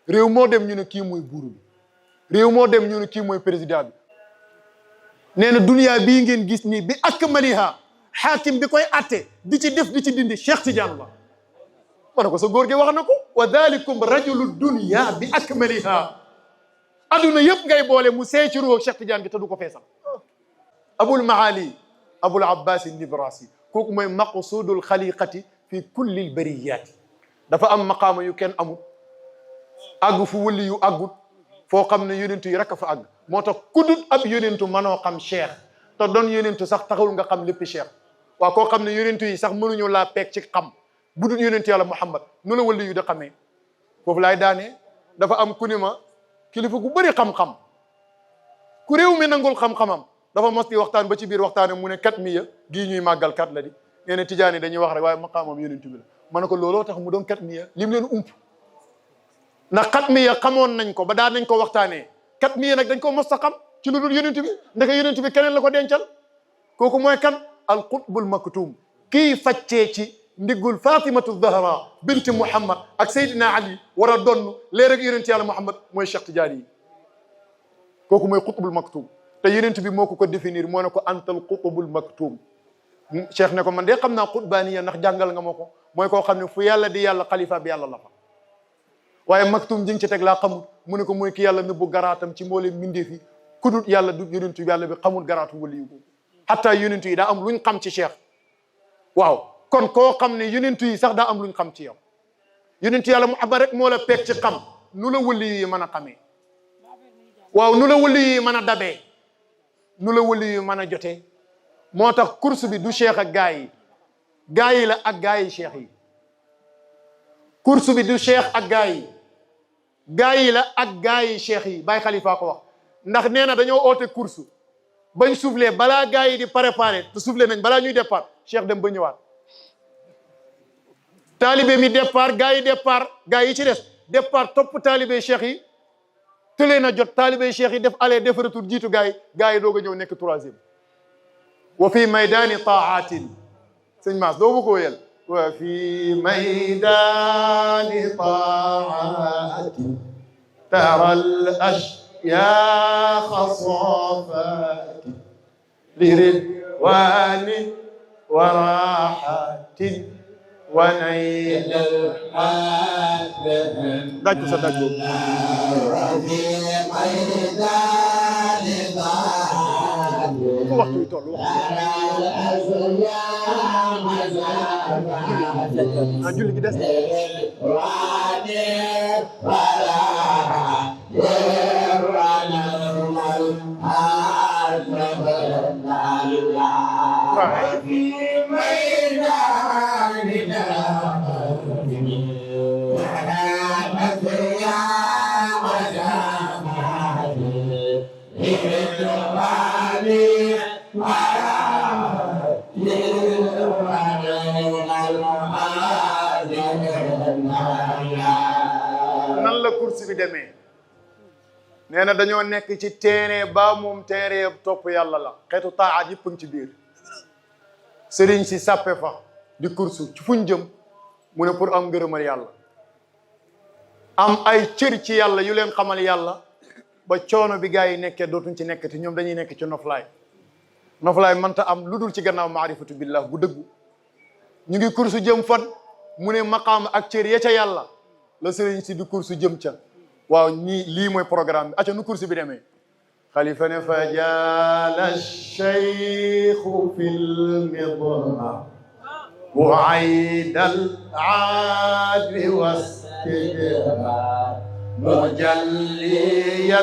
Speaker 1: réew moo dem ñu ne kii mooy buuru bi réew moo dem ñu ne kii mooy président bi nee na dunia bii ngeen gis nii bi akmaliha xaakim bi koy atte di ci def di ci dindi Cheikh Tidiane la ma ne ko sa góor gi wax na ko wa dalikum rajulu dunia bi akmaliha adduna yëpp ngay boole mu seey ci ruux Cheikh Tidiane gi te du ko feesal abul maali abul abbas nibrasi kooku mooy maqsudul xaliqati fi kulli lbariyati dafa am maqaama yu kenn amul àgg fu wëli yu àggut foo xam ne yonentu yi rek a fa àgg moo tax kudut ab yonentu mënoo xam cheikh te doon yonentu sax taxawul nga xam lépp cheikh waa koo xam ne yonentu yi sax mënuñu laa peeg ci xam bu dul yonentu yàlla Muhammad nu la wëli yu da xamee foofu laay daanee dafa am ku ni ma kilifa gu bëri xam-xam ku réew mi nangul xam-xamam dafa mos di waxtaan ba ci biir waxtaane mu ne kat miya gii ñuy màggal kat la di nee na tijaani dañuy wax rek waaye maqaamam yonentu bi la ma ne ko looloo tax mu doon kat miya lim leen ump ndax kat miya xamoon nañ ko ba daan nañ ko waxtaanee kat miya nag dañ ko mos a xam ci lu dul yonentu bi ndeke yonentu bi keneen la ko dencal kooku mooy kan al qutbul maktum kii faccee ci ndiggul fatimatu zahra binti muhammad ak Seydina Ali war a donn leer ak yonent yàlla Muhammad mooy Cheikh Tidiane yi kooku mooy qutbul maktum te yonent bi moo ko définir moo ne ko antal qutbul maktum Cheikh ne ko man de xam naa qutbaaniya ndax jàngal nga ma ko mooy koo xam ne fu yàlla di yàlla xalifa bi yàlla la fa waaye maktum ji nga ci teg laa xamul mu ne ko mooy ki yàlla nëbbu garaatam ci mbooleem mbindeef yi ku dul yàlla du yonent bi yàlla bi xamul garaatu wali yu hatta yonent yi daa am luñ xam ci Cheikh waaw kon koo xam ne yonent yi sax daa am luñ xam ci yow yonent yàlla Muhammad rek moo la peeg ci xam nu la wali yi mën a xamee waaw nu la wali yi mën a dabee nu la wali yi mën a jotee moo tax course bi du Cheikh ak gaa yi la ak gaa yi Cheikh yi course bi du Cheikh ak gaa yi la ak gaa yi Cheikh yi Baye Khalifa ko wax ndax nee na dañoo oote course bañ soufflé balaa gaa yi di préparé te soufflé nañ balaa ñuy départ Cheikh dem ba ñëwaat taalibe mi départ gaa yi départ gaa yi ci des départ topp taalibe Cheikh yi tëlee na jot taalibe Cheikh yi def aller def retour jiitu gaa yi doog a ñëw nekk troisième wa fi maydani taatin sëñ Maas doo ko wéyal wa fi maydani taatin tara al ashyaakha saafati li ridwani wa rahatin wa nayl daj ko sa daj boobu waxtu wi toll waxtu julli gi des nan la course bi demee nee na dañoo nekk ci terrain ba moom terrain topp yàlla la xeetu taaat yëpp ngi ci biir sëriñ si sàppe fa di course ci fuñ jëm mu ne pour am ngërëmal yàlla am ay cër ci yàlla yu leen xamal yàlla ba coono bi gaa yi nekkee dootuñ ci nekk te ñoom dañuy nekk ci noflaay mënta am lu dul ci gannaaw maarifatu billah bu dëggu ñu ngi course jëm fan mu ne maqaam ak cër ya ca yàlla la sëriñ si di course jëm ca waaw ñii lii mooy programme bi aca nu course bi demee xalifa ne fa jaala cheikhu fil midna bu'aydal aadli was مجليا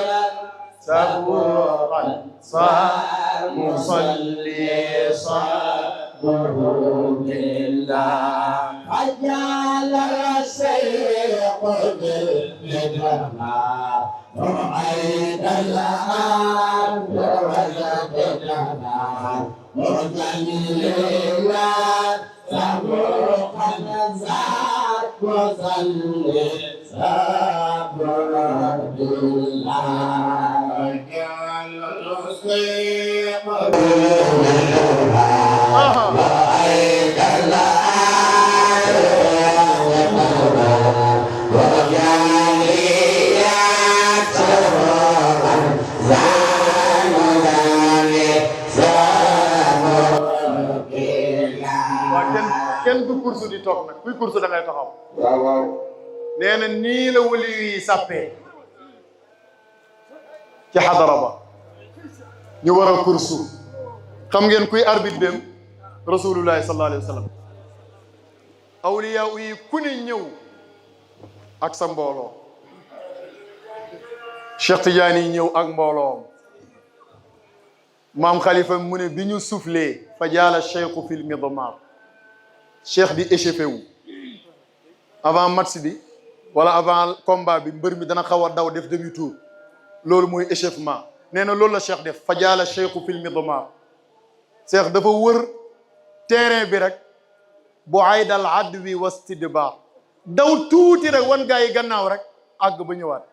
Speaker 1: سبوقا صار مصلي صبره بالله
Speaker 2: أجعل الشيخ بالجمال رأيت الأرض والجمال مجللا سبوقا صار مصلي صبره بالله أجعل الشيخ
Speaker 1: kenn du kursu di toog nag kuy kursu da ngay taxaw.
Speaker 2: waaw waaw.
Speaker 1: nee na nii la wali yi sàppee ci xadara ba ñu war a kursu. xam ngeen kuy arbitre dem rasulullahi sallallahu alayhi wa sallam. awliya yi ku ne ñëw ak sa mbooloo. Cheikh Tidiane yi ñëw ak mbooloom. maam Khalifa mu ne bi ñu soufflé fa jaala cheikhu fil midmar cheikh di échauffé wu avant match bi wala avant combat bi mbër mi dana xaw a daw def demi tour loolu mooy échauffement. nee na loolu la cheikh def fa jaala cheikhu fil midmar cheikh dafa wër terrain bi rek bu aydal adwi wastidbar daw tuuti rek wan gaa yi gannaaw rek àgg ba ñëwaat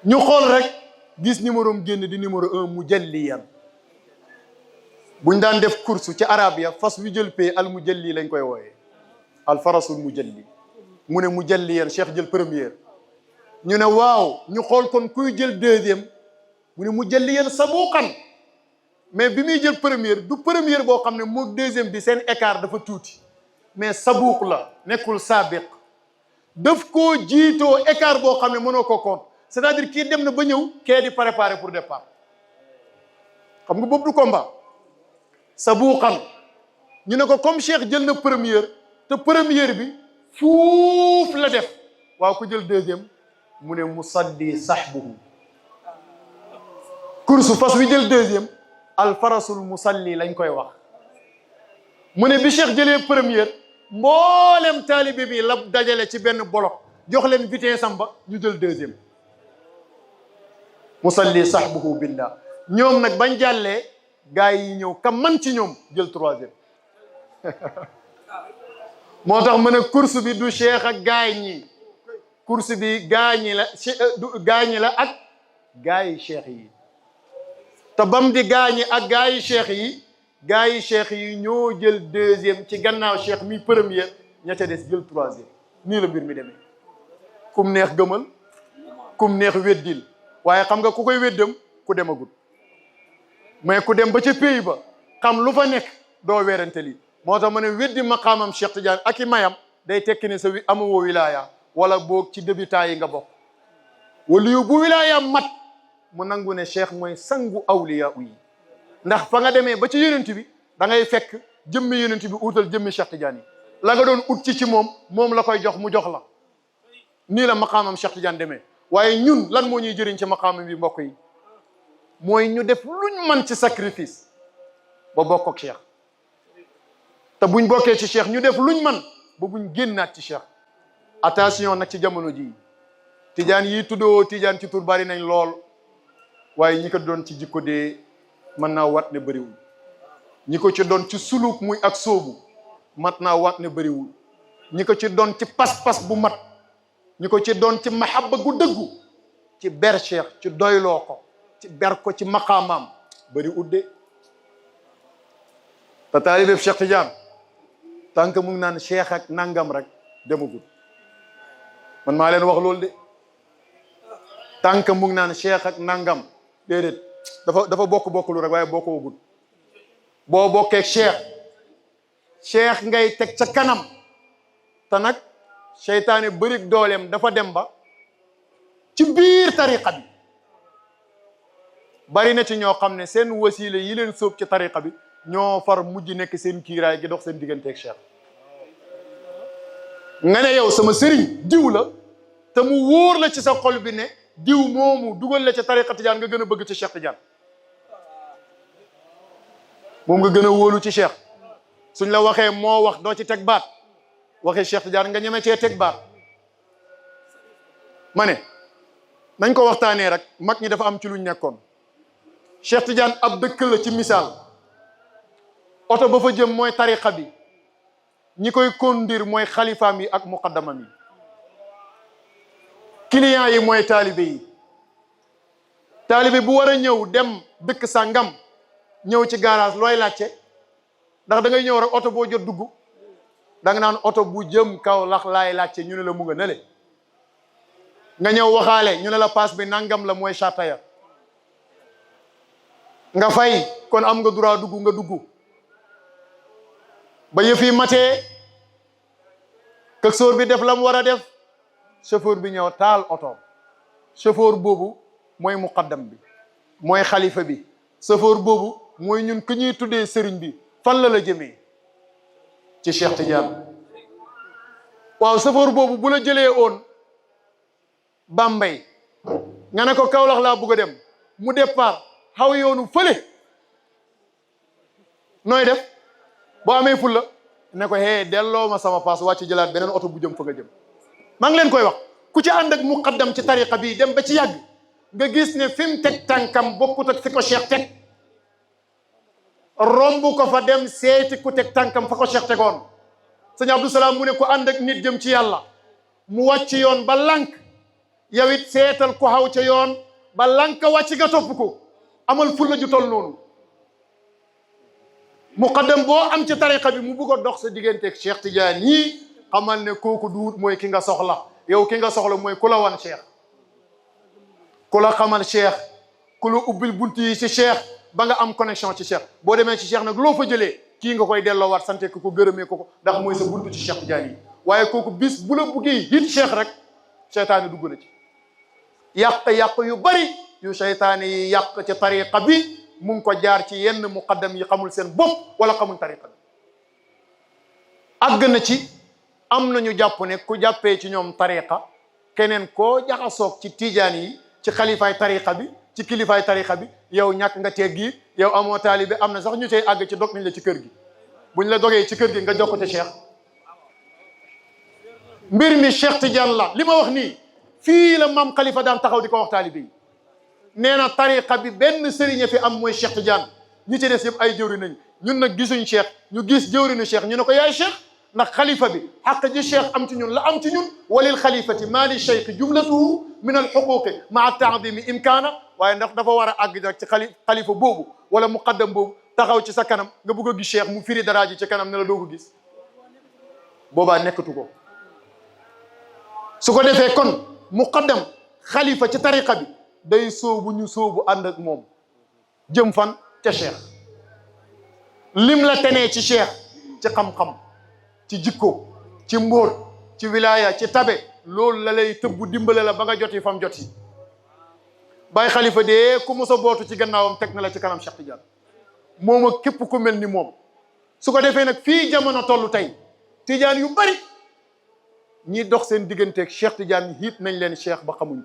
Speaker 1: ñu xool rek gis numéro am génn di numéro 1 mujalliyan. buñ daan def course ci arabia fas wi jël pay al mujalli lañ koy wooyee al farasul mujalli. mu ne mujalliyan cheikh jël première. ñu ne waaw ñu xool kon kuy jël deuxième mu ne mujalliyan sabuqan. mais bi muy jël première du première boo xam ne moog deuxième bi seen écart dafa tuuti mais sabuq la nekkul saabiq. daf koo jiitoo écart boo xam ne mënoo ko compte c'est-à-dire kii dem na ba ñëw kee di préparer pour départ. xam nga boobu du combat. sabuqan ñu ne ko comme cheikh jël na première te première bi fuuf la def waaw ku jël deuxième mu ne musaddi sahbuhu. course fas wi jël deuxième al farasul musalli lañ koy wax. mu ne bi cheikh jëlee première mboolem taalibe bi la dajale ci benn bolok jox leen vitesse am ba ñu jël deuxième musalli sahbuhu billah. ñoom nag bañ jàllee gaa yi ñëw kam man ci ñoom jël troisième. moo tax ma ne course bi du cheikh ak gaay ñi course bi gaa ñi la gaa ñi la ak gaa yi cheikh yi. te bam di gaa ñi ak gaa yi cheikh yi gaa yi cheikh yi ñoo jël deuxième ci gannaaw cheikh mi première ña ca des jël troisième. nii la mbir mi demee. kum neex gëmal kum neex weddil waaye xam nga ku koy weddam ku demagul. mais ku dem ba ca pays ba xam lu fa nekk doo weerante lii. moo tax ma ne weddi maqaamam Cheikh Tidiane ak i mayam day tekki ne sa amoo wilaya wala boog ci débutant yi nga bokk. waliyu bu wilaya mat mu nangu ne cheikh mooy sangu awliya yi. ndax fa nga demee ba ci yonent bi da ngay fekk jëmmi yonent bi utal jëmmi Cheikh Tidiane yi. la nga doon ut ci moom la koy jox mu jox la. nii la maqaamam Cheikh Tidiane demee. waaye ñun lan moo ñuy jëriñ ci maqaamam bi mbokk yi. mooy ñu def luñ man ci sacrifice ba bokk ak cheikh. te buñ bokkee ci cheikh ñu def luñ man ba buñ génnaat ci cheikh. attention nag ci jamono ji tijaan yi tuddoo tijaan ci tur bari nañ lool waaye ñi ko doon ci jikko dee mën naa wat ne bëriwul. ñi ko ci doon ci suluk muy ak soobu mat naa wat ne bëriwul. ñi ko ci doon ci pas-pas bu mat ñi ko ci doon ci mahabba gu dëggu ci ber cheikh ci doyloo ko ci ber ko ci maqaamaam bëri udde. te taalibe Cheikh Tidiane tant que mu ngi naan cheikh ak nangam rek demagul. man maa leen wax loolu de tant que mu ngi naan cheikh ak nangam déedéet dafa bokk-bokklu rek waaye bokkoo boo bokkee cheikh ngay teg ca kanam. te nag seytaane bëri dooleem dafa dem ba ci biir tariqa bi bari na ci ñoo xam ne seen wasiila yi leen sóob ci tariqa bi ñoo far mujj nekk seen kiiraay gi dox seen digganteeg cheikh. nga ne yow sama sëriñ diw la te mu wóor la ci sa xol bi ne diw moomu dugal la ci tariqa tijaan nga gën a bëgg ci Cheikh Tidiane moom nga gën a wóolu ci Cheikh suñ la waxee moo wax doo ci teg baat waxee Cheikh Tidiane nga ñeme cee teg baat ma ne nañ ko waxtaanee rek mag ñi dafa am ci luñ nekkoon Cheikh Tidiane ab dëkk la ci misaal oto ba fa jëm mooy tariqa bi ñi koy conduire mooy xalifaam yi ak muqaddamam yi client yi mooy taalibe yi taalibe bu war a ñëw dem dëkk sàngam ñëw ci garage looy laajte ndax da ngay ñëw rek oto boo jot dugg da nga naan oto bu jëm kaw lax laay laajte ñu ne la mu nga nele nga ñëw waxaale ñu ne la paas bi nangam la mooy chartaya nga fay kon am nga droit dugg nga dugg ba yëf yi matee chauffeur bi def la mu war a def chauffeur bi ñëw taal oto chauffeur boobu mooy muqaddam bi mooy xalifa bi chauffeur boobu mooy ñun ku ñuy tuddee sëriñ bi fan la jëmee ci Cheikh Tidiane waaw chauffeur boobu bu la jëlee woon Bambey nga ne ko Kaolack laa bëgg a dem mu départ xaw yoonu fële nooy def boo amee fulla ne ko hee delloo ma sama paas wàcc jëlaat beneen oto bu jëm fa nga jëm maa ngi leen koy wax ku ci ànd ak muqaddam ci tariqa bii dem ba ci yàgg nga gis ne fi mu teg tànkam bokkut ak fi ko Cheikh teg romb ko fa dem seeti ku teg tànkam fa ko Cheikh tegoon sëñ Abdou Salaam mu ne ku ànd ak nit jëm ci yàlla mu wàcc yoon ba lànk yow it seetal ku xaw ca yoon ba lànk wàcc nga topp ko amal fulla ju tol noonu muqaddam boo am ci tariqa bi mu bugg a dox sa digganteeg Cheikh Tidiane ñii xamal ne kooku duut mooy ki nga soxla yow ki nga soxla mooy ku la wan Cheikh ku la xamal Cheikh ku la ubbil bunt yi ci Cheikh ba nga am connexion ci Cheikh boo demee ci Cheikh nag loo fa jëlee kii nga koy delloowaat sante ko gërëmee ko ndax mooy sa buntu ci Cheikh Tidiane yi waaye kooku bis bu la buggee hit Cheikh rek seytaane dugg na ci yàq yu bari yu seytaane yi yàq ci tariqa bi mu ngi ko jaar ci yenn muqaddam yi xamul seen bopp wala xamul tariqa bi àgg na ci am nañu jàpp ne ku jàppee ci ñoom tariqa keneen koo jaxasoog ci tijaan yi ci xalifaay tariqa bi ci kilifaay tariqa bi yow ñàkk nga teggi yow amoo taalibe am na sax ñu cay àgg ci dog nañ la ci kër gi buñ la dogee ci kër gi nga jokkute Cheikh mbir mi Cheikh Tidiane la li ma wax nii fii la maam Khalifa daan taxaw di ko wax taalibe yi nee na tariqa bi benn sëriñ fi am mooy Cheikh Tidiane ñi ci des yëpp ay jëwri nañ ñun nag gisuñ Cheikh ñu gis jëwrinu Cheikh ñu ne ko yaay Cheikh ndax xalifa bi xaq ji Cheikh am ci ñun la am ci ñun walil xalifati maa li cheikh jumlatuhu min al xuquqi maa taadimi imkaana waaye ndax dafa war a àgg nag ci xalifa boobu wala muqaddam boobu taxaw ci sa kanam nga bëgg a gis Cheikh mu firi dara ji ci kanam ne la doo ko gis boobaa nekkatu ko su ko defee kon muqaddam xalifa ci tariqa bi day soobu ñu soobu ànd ak moom jëm fan ca Cheikh lim la tenee ci Cheikh ci xam-xam ci jikko ci mbóot ci wilaya ci tabe loolu la lay tëbbu dimbale la ba nga joti fam joti Baay Xalifa de ku mos a bootu ci gannaawam teg na la ci kanam Cheikh Tidiane moom ak képp ku mel ni moom su ko defee nag fii jamono tollu tey Tidiane yu bari ñi dox seen digganteeg Cheikh Tidiane hiit nañ leen Cheikh ba xamuñ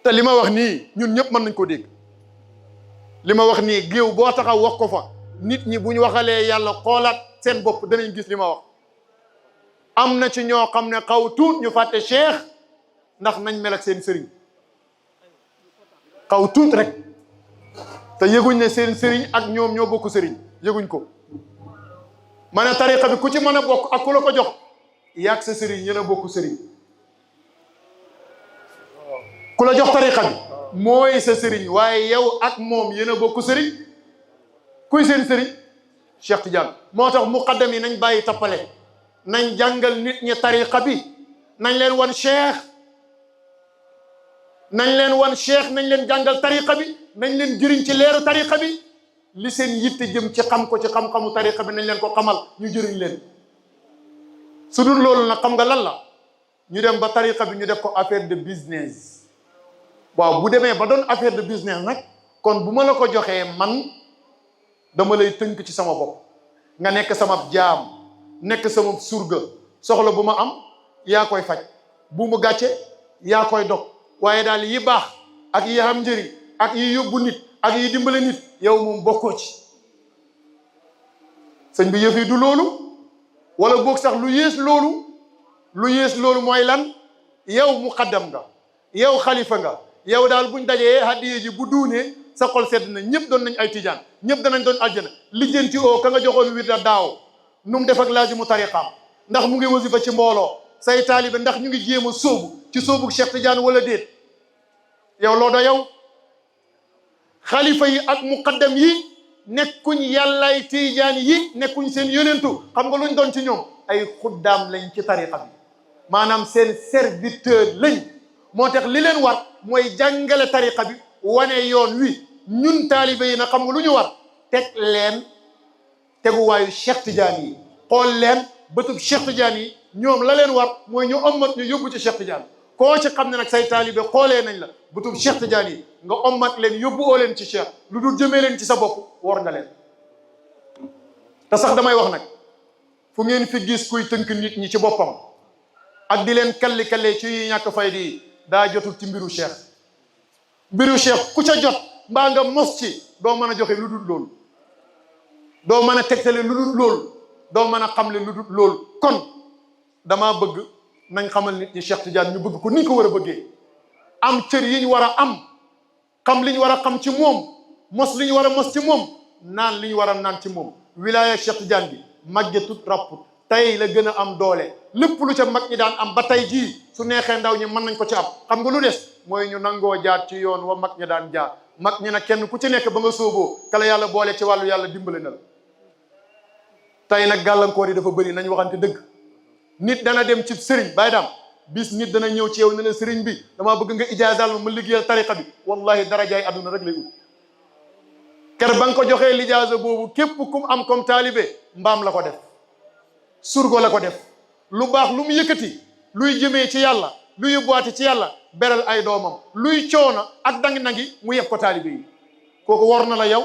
Speaker 1: te li ma wax nii ñun ñëpp mën nañ ko dégg li ma wax nii géew boo taxaw wax ko fa nit ñi bu ñu waxalee yàlla xoolaat seen bopp danañ gis li ma wax am na ci ñoo xam ne xaw tuut ñu fàtte Cheikh ndax nañ mel ak seen sëriñ xaw tuut rek te yëguñ ne seen sëriñ ak ñoom ñoo bokk sëriñ yëguñ ko ma ne tariqa bi ku ci mën a bokk ak ku la ko jox yàgg sa sëriñ yéen a bokk sëriñ ku la jox tariqa bi mooy sa sëriñ waaye yow ak moom yéen a bokk sëriñ kuy seen sëriñ Cheikh Tidiane moo tax muqaddam yi nañ bàyyi tappale nañ jàngal nit ñi tariqa bi nañ leen wan Cheikh nañ leen wan Cheikh nañ leen jàngal tariqa bi nañ leen jëriñ ci leeru tariqa bi li seen yitte jëm ci xam ko ci xam-xamu tariqa bi nañ leen ko xamal ñu jëriñ leen su dul loolu nag xam nga lan la ñu dem ba tariqa bi ñu def ko affaire de business waaw bu demee ba doon affaire de business nag kon bu ma la ko joxee man dama lay tënk ci sama bopp nga nekk sama jaam nekk sama surga soxla bu ma am yaa koy faj bu mu gàcce yaa koy dog waaye daal yi baax ak yi am njëriñ ak yi yóbbu nit ak yi dimbale nit yow moom bokkoo ci sëñ bi yëf yi du loolu wala boog sax lu yées loolu mooy lan yow muqaddam nga yow xalifa nga yow daal buñ dajee hadiye ji bu duunee sa xol sedd na ñëpp doon nañ ay tijaan ñëpp danañ doon aljana lijjanti oo ka nga joxoon wirda daaw nu mu def ak laazimu tariqaam ndax mu ngi wasifa ci mbooloo say taalibe ndax ñu ngi jéem a sóobu ci sóobu Cheikh Tidiane wala déet yow loo da yow xalifa yi ak muqaddam yi nekkuñ yàllaay tijaan yi nekkuñ seen yonentu xam nga luñ doon ci ñoom ay xuddaam lañ ci tariqa bi maanaam seen serviteur lañ moo tax li leen war mooy jàngale tariqa bi wane yoon wi ñun taalibe yi na xam nga lu ñu war teg leen teguwaayu Cheikh Tidiane yi xool leen bëtub Cheikh Tidiane yi ñoom la leen war mooy ñu ommat ñu yóbbu ci Cheikh Tidiane koo ci xam ne nag say taalibe xoolee nañ la bëtub Cheikh Tidiane yi nga ommat leen yóbbu oo leen ci Cheikh lu dul jëmee leen ci sa bopp war nga leen te sax damay wax nag fu ngeen fi gis kuy tënk nit ñi ci boppam ak di leen kalli-kallee ci yi ñàkk fayda yi daa jotul ci mbiru Cheikh ku ca jot mbaa nga mos ci doo mën a joxe lu dul loolu doo mën a tegtale lu dul loolu doo mën a xamle lu dul loolu kon damaa bëgg nañ xamal nit ñi Cheikh Tidiane ñu bëgg ko ni ñu ko war a bëggee am cër yi ñu war a am xam li ñu war a xam ci moom mos li ñu war a mos ci moom naan li ñu war a naan ci moom wilaya Cheikh Tidiane bi màggetut rapput tey la gën a am doole lépp lu ca mag ñi daan am ba tey jii su neexee ndaw ñi mën nañ ko ci am xam nga lu des mooy ñu nangoo jaar ci yoon wa mag ñi daan jaar mag ñi nag kenn ku ci nekk ba nga sóoboo kala yàlla boole ci wàllu yàlla dimbale na la tey nag gàllankoor yi dafa bëri nañ waxante dëgg nit dana dem ci sëriñ bàyyi daam bis nit dana ñëw ci yow ne la sëriñ bi damaa bëgg nga ijaazal ma liggéeyal tariqa bi wallahi darajaay àdduna rek lay ut ker ba nga ko joxee lijaaza boobu képp kum am comme taalibe mbaam la ko def surgo la ko def lu baax lu mu yëkkati luy jëmee ci yàlla luy yóbbuwaate ci yàlla beral ay doomam luy coono ak dangi-dangi mu yeb ko taalibe yi kooku war na la yow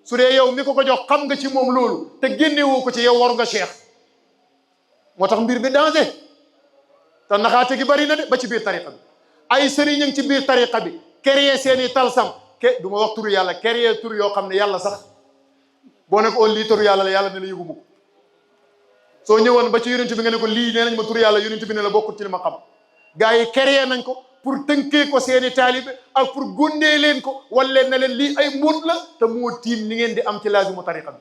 Speaker 1: su dee yow mi ko jox xam nga ci moom loolu te génnewoo ko ci yow waru nga cheikh moo tax mbir bi danger te naxaate gi bari na de ba ci biir tariqa bi ay sëriñ ngi ci biir tariqa bi créer seeni talsam du ma wax turu yàlla créer tur yoo xam ne yàlla sax boo ne ko lii turu yàlla la yàlla ne la yëgu ma ko soo ñëwoon ba ci yonent bi nga ne ko lii nee nañ ma turu yàlla yonent bi ne la bokkut ci li ma xam gars yi créer nañ ko pour tënkee ko seeni taalibe ak pour góndee leen ko wala leen na leen lii ay mbóot la te moo tiim ni ngeen di am ci laazimu tariqa bi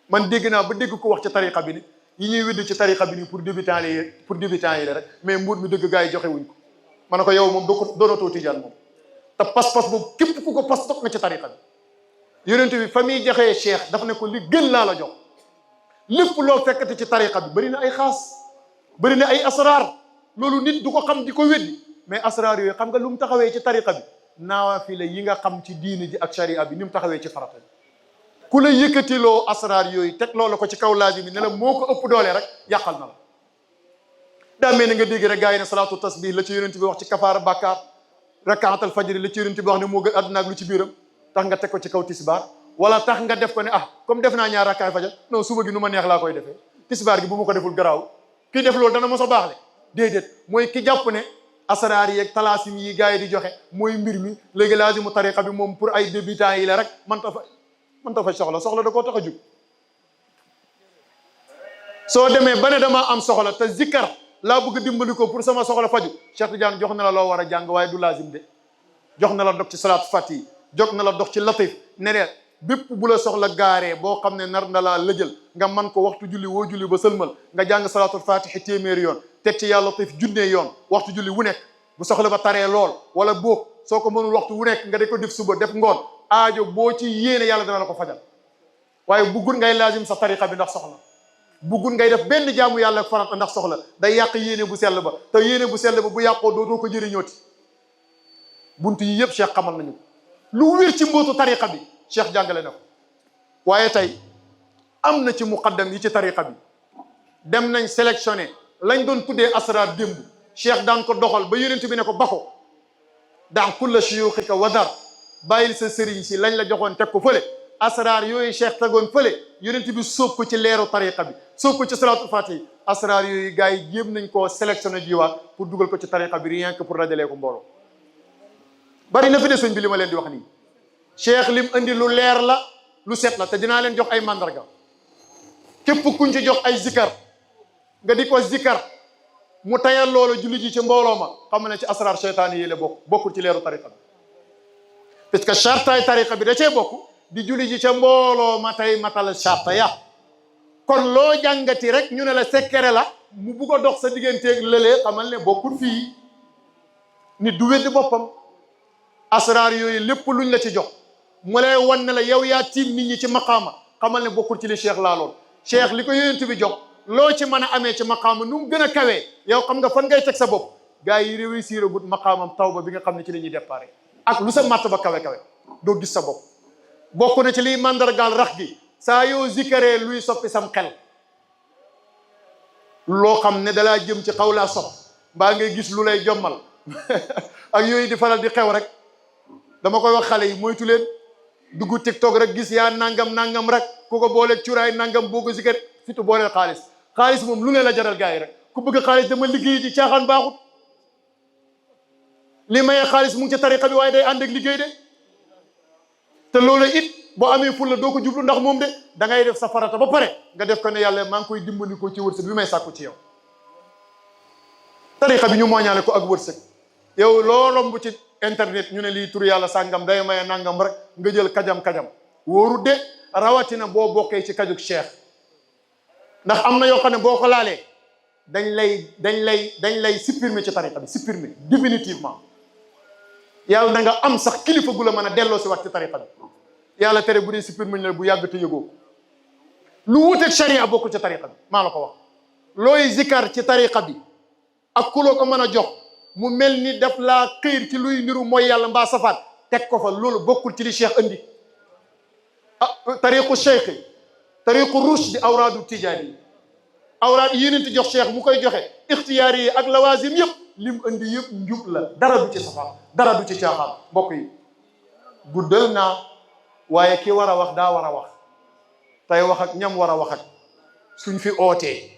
Speaker 1: man dégg naa ba dégg ko wax ci tariqa bi ni yi ñuy widd ci tariqa bi ni pour débutants yi la rek mais mbóot mi dëgg gars yi joxe wuñ ko ma ne ko yow moom doonatoo tijaan moom te pas-pas boobu képp ku ko pas toog na ci tariqa bi yonent bi fa muy joxee cheikh dafa ne ko li gën laa la jox lépp loo fekkati ci tariqa bi bëri na ay xaas bëri na ay asrar loolu nit du ko xam di ko weddi mais asrar yooyu xam nga lu mu taxawee ci tariqa bi naafila yi nga xam ci diini ji ak sharia bi ni mu taxawee ci farata bi ku la yëkkatiloo asrar yooyu teg loola ko ci kaw laazim bi ne la moo ko ëpp doole rek yàqal na la daa mel ni nga dégg rek gars yi ne salaatu tasbih la ci yonent bi wax ci kafaara bàkkaar rakaatal fajri la ci yonent bi wax ne moo gën àdduna ak lu ci biiram tax nga teg ko ci kaw tisbaar wala tax nga def ko ne comme def naa ñaar rakkaay fajar non suba gi nu ma neex laa koy defee tisbaar gi bu ma ko deful garaaw kii def loolu dana mos a baax le déedéet mooy ki jàpp ne asraar yi ak talaasim yi gars yi di joxe mooy mbir mi léegi laazimu tariqa bi moom pour ay débutants yi la rek man ta fa soxla da koo tax a jug soo demee ba ne damaa am soxla te zikkar laa bëgg dimbali ko pour sama soxla faju Cheikh Tidiane jox na la loo war a jàng waaye du laazim de jox na la dox ci salaatu fatihi jox na la dox ci latif ne bépp bu la soxla gaaree boo xam ne nar na laa lëjël nga man ko waxtu julli woo julli ba sëlmal nga jàng salaatul fatihi téeméeri yoon teg ci yàlla latif junnee yoon waxtu julli wu nekk bu soxla ba taree lool wala boog soo ko mënul waxtu wu nekk nga de ko def suba def ngoon aajo boo ci yéene yàlla dana la ko fajal waaye buggul ngay laazim sa tariqa bi ndax soxla buggul ngay def benn jaamu yàlla ak farata ndax soxla day yàq yéene bu sell ba te yéene bu sell ba bu yàqoo dootoo ko jëriñooti buntu yi yëpp cheikh xamal nañu ko lu wér ci mbootu tariqa bi cheikh jàngale na ko waaye tey am na ci muqaddam yi ci tariqa bi dem nañ sélectionné lañ doon tuddee asrar démb cheikh daan ko doxal ba yonent bi ne ko bako daa kulla shuyukhika wadar bàyyil sa sëriñ si lañ la joxoon teg ko fële asrar yooyu cheikh tegoon fële yonent bi sóob ko ci leeru tariqa bi sóob ko ci salaatul fatihi asraar yooyu gars yi jéem nañ koo sélectionné jiwaat pour dugal ko ci tariqa bi rien que pour dajalee ko mbooloo bari na fi de sëñ bi li ma leen di wax nii cheikh lim indi lu leer la lu set la te dinaa leen jox ay mandarga képp kuñ ci jox ay zikar nga di ko zikar mu tayal loolu julli ji ci mbooloo ma xam ne ci asraar seytaane yi la bokkul ci leeru tariqa bi parce que chartaay tariqa bi da cee bokk di julli ji ca mbooloo ma tey matal charta ya kon loo jàngati rek ñu ne la sekkere la mu bugg a dox sa digganteeg lëlee xamal ne bokkul fii nit du weddi boppam asraar yooyu lépp luñ la ci jox mu lay wan ne la yow yaa tiim nit ñi ci maqaama xamal ne bokkul ci li cheikh laaloon cheikh li ko yonent bi jox loo ci mën a amee ci maqaama nu mu gën a kawee yow xam nga fan ngay teg sa bopp gars yi réussir gut maqaamam tawba bi nga xam ne ci la ñuy déparé ak lu sa matt ba kawe doo gis sa bopp bokk na ci liy mandargaal rax gi saa yoo zikaree luy soppi sam xel loo xam ne dalaa jëm ci xaw laa sopp mbaa ngay gis lu lay jommal ak yooyu di faral di xew rek dama koy wax xale yi moytu leen dugg TikTok rek gis yaa nangam rek ku ko booleeg cuuraay nangam boo ko zikar surtout booleel xaalis moom lu ne la jaral gars yi rek ku bëgg xaalis dama liggéey di caaxaan baaxut li maye xaalis mu ngi ci tariqa bi waaye day ànd ak liggéey de te loolu it boo amee fulla doo ko jublu ndax moom de da ngay def sa farata ba pare nga def ko ne yàlla maa ngi koy dimbali ko ci wërsëg bi may sàkku ci yow tariqa bi ñu mooñaale ko ak wërsëg yow loolom bu ci internet ñu ne lii tur yàlla sàngam day maye nangam rek nga jël kajam wóoru de rawatina boo bokkee ci kajug cheikh ndax am na yoo xam ne boo ko laalee dañ lay supprimer ci tariqa bi supprimer définitivement yàlla da nga am sax kilifa gu la mën a delloo si wat ci tariqa bi yàlla tere bu dee supprimer la bu yàgg te yëgoo lu wuteeg charia bokkul ci tariqa bi maa la ko wax looy zikar ci tariqa bi ak kuloo ko mën a jox mu mel ni daf laa xiir ci luy niru mooy yàlla mbaa safaat teg ko fa loolu bokkul ci li cheikh andi tariqu cheikh tariqu rushd di awraadu tijaani yi awraad yi yénenti jox cheikh mu koy joxe ixtiyaar yi ak lawaasim yëpp lim andi yëpp njub la dara du ci safaat dara du ci caaxaan mbokk yi guddal naa waaye ki war a wax daa war a wax tey wax ak ñam war a wax ak suñ fi ootee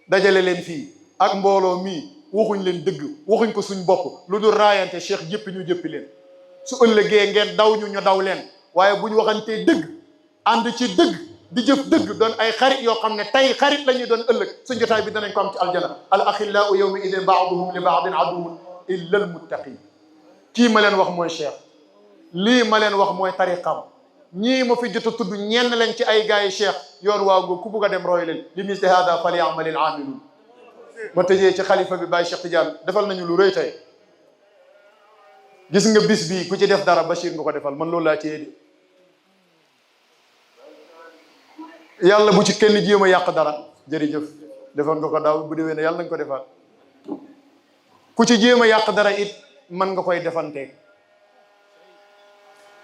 Speaker 1: dajale leen fii ak mbooloo mii waxuñ leen dëgg waxuñ ko suñ bopp lu dul raayante cheikh jëppi ñu jëppi leen su ëllëgee ngeen daw ñu daw leen waaye buñ waxantee dëgg ànd ci dëgg di jëf dëgg doon ay xarit yoo xam ne tey xarit la ñuy doon ëllëg suñ jotaay bi danañ ko am ci aljana al axillaau yawma idin baaduhum li baadin aduwwun illa al muttaqin kii ma leen wax mooy cheikh lii ma leen wax mooy tariqam ñii ma fi jot a tudd ñenn lañ ci ay gars yi cheikh yoon waaw nga ku bugg a dem roy leen li misli hada falyamalil aamiluun ma tëjee ci xalifa bi Baye Cheikh Tidiane defal nañu lu rëy tey gis nga bis bii ku ci def dara Bachir nga ko defal man loolu laa ci yéedi yàlla bu ci kenn jéem a yàq dara jërëjëf defoon nga ko daaw bu déwee ne yàlla nañ ko defaat ku ci jéem a yàq dara it man nga koy defanteeg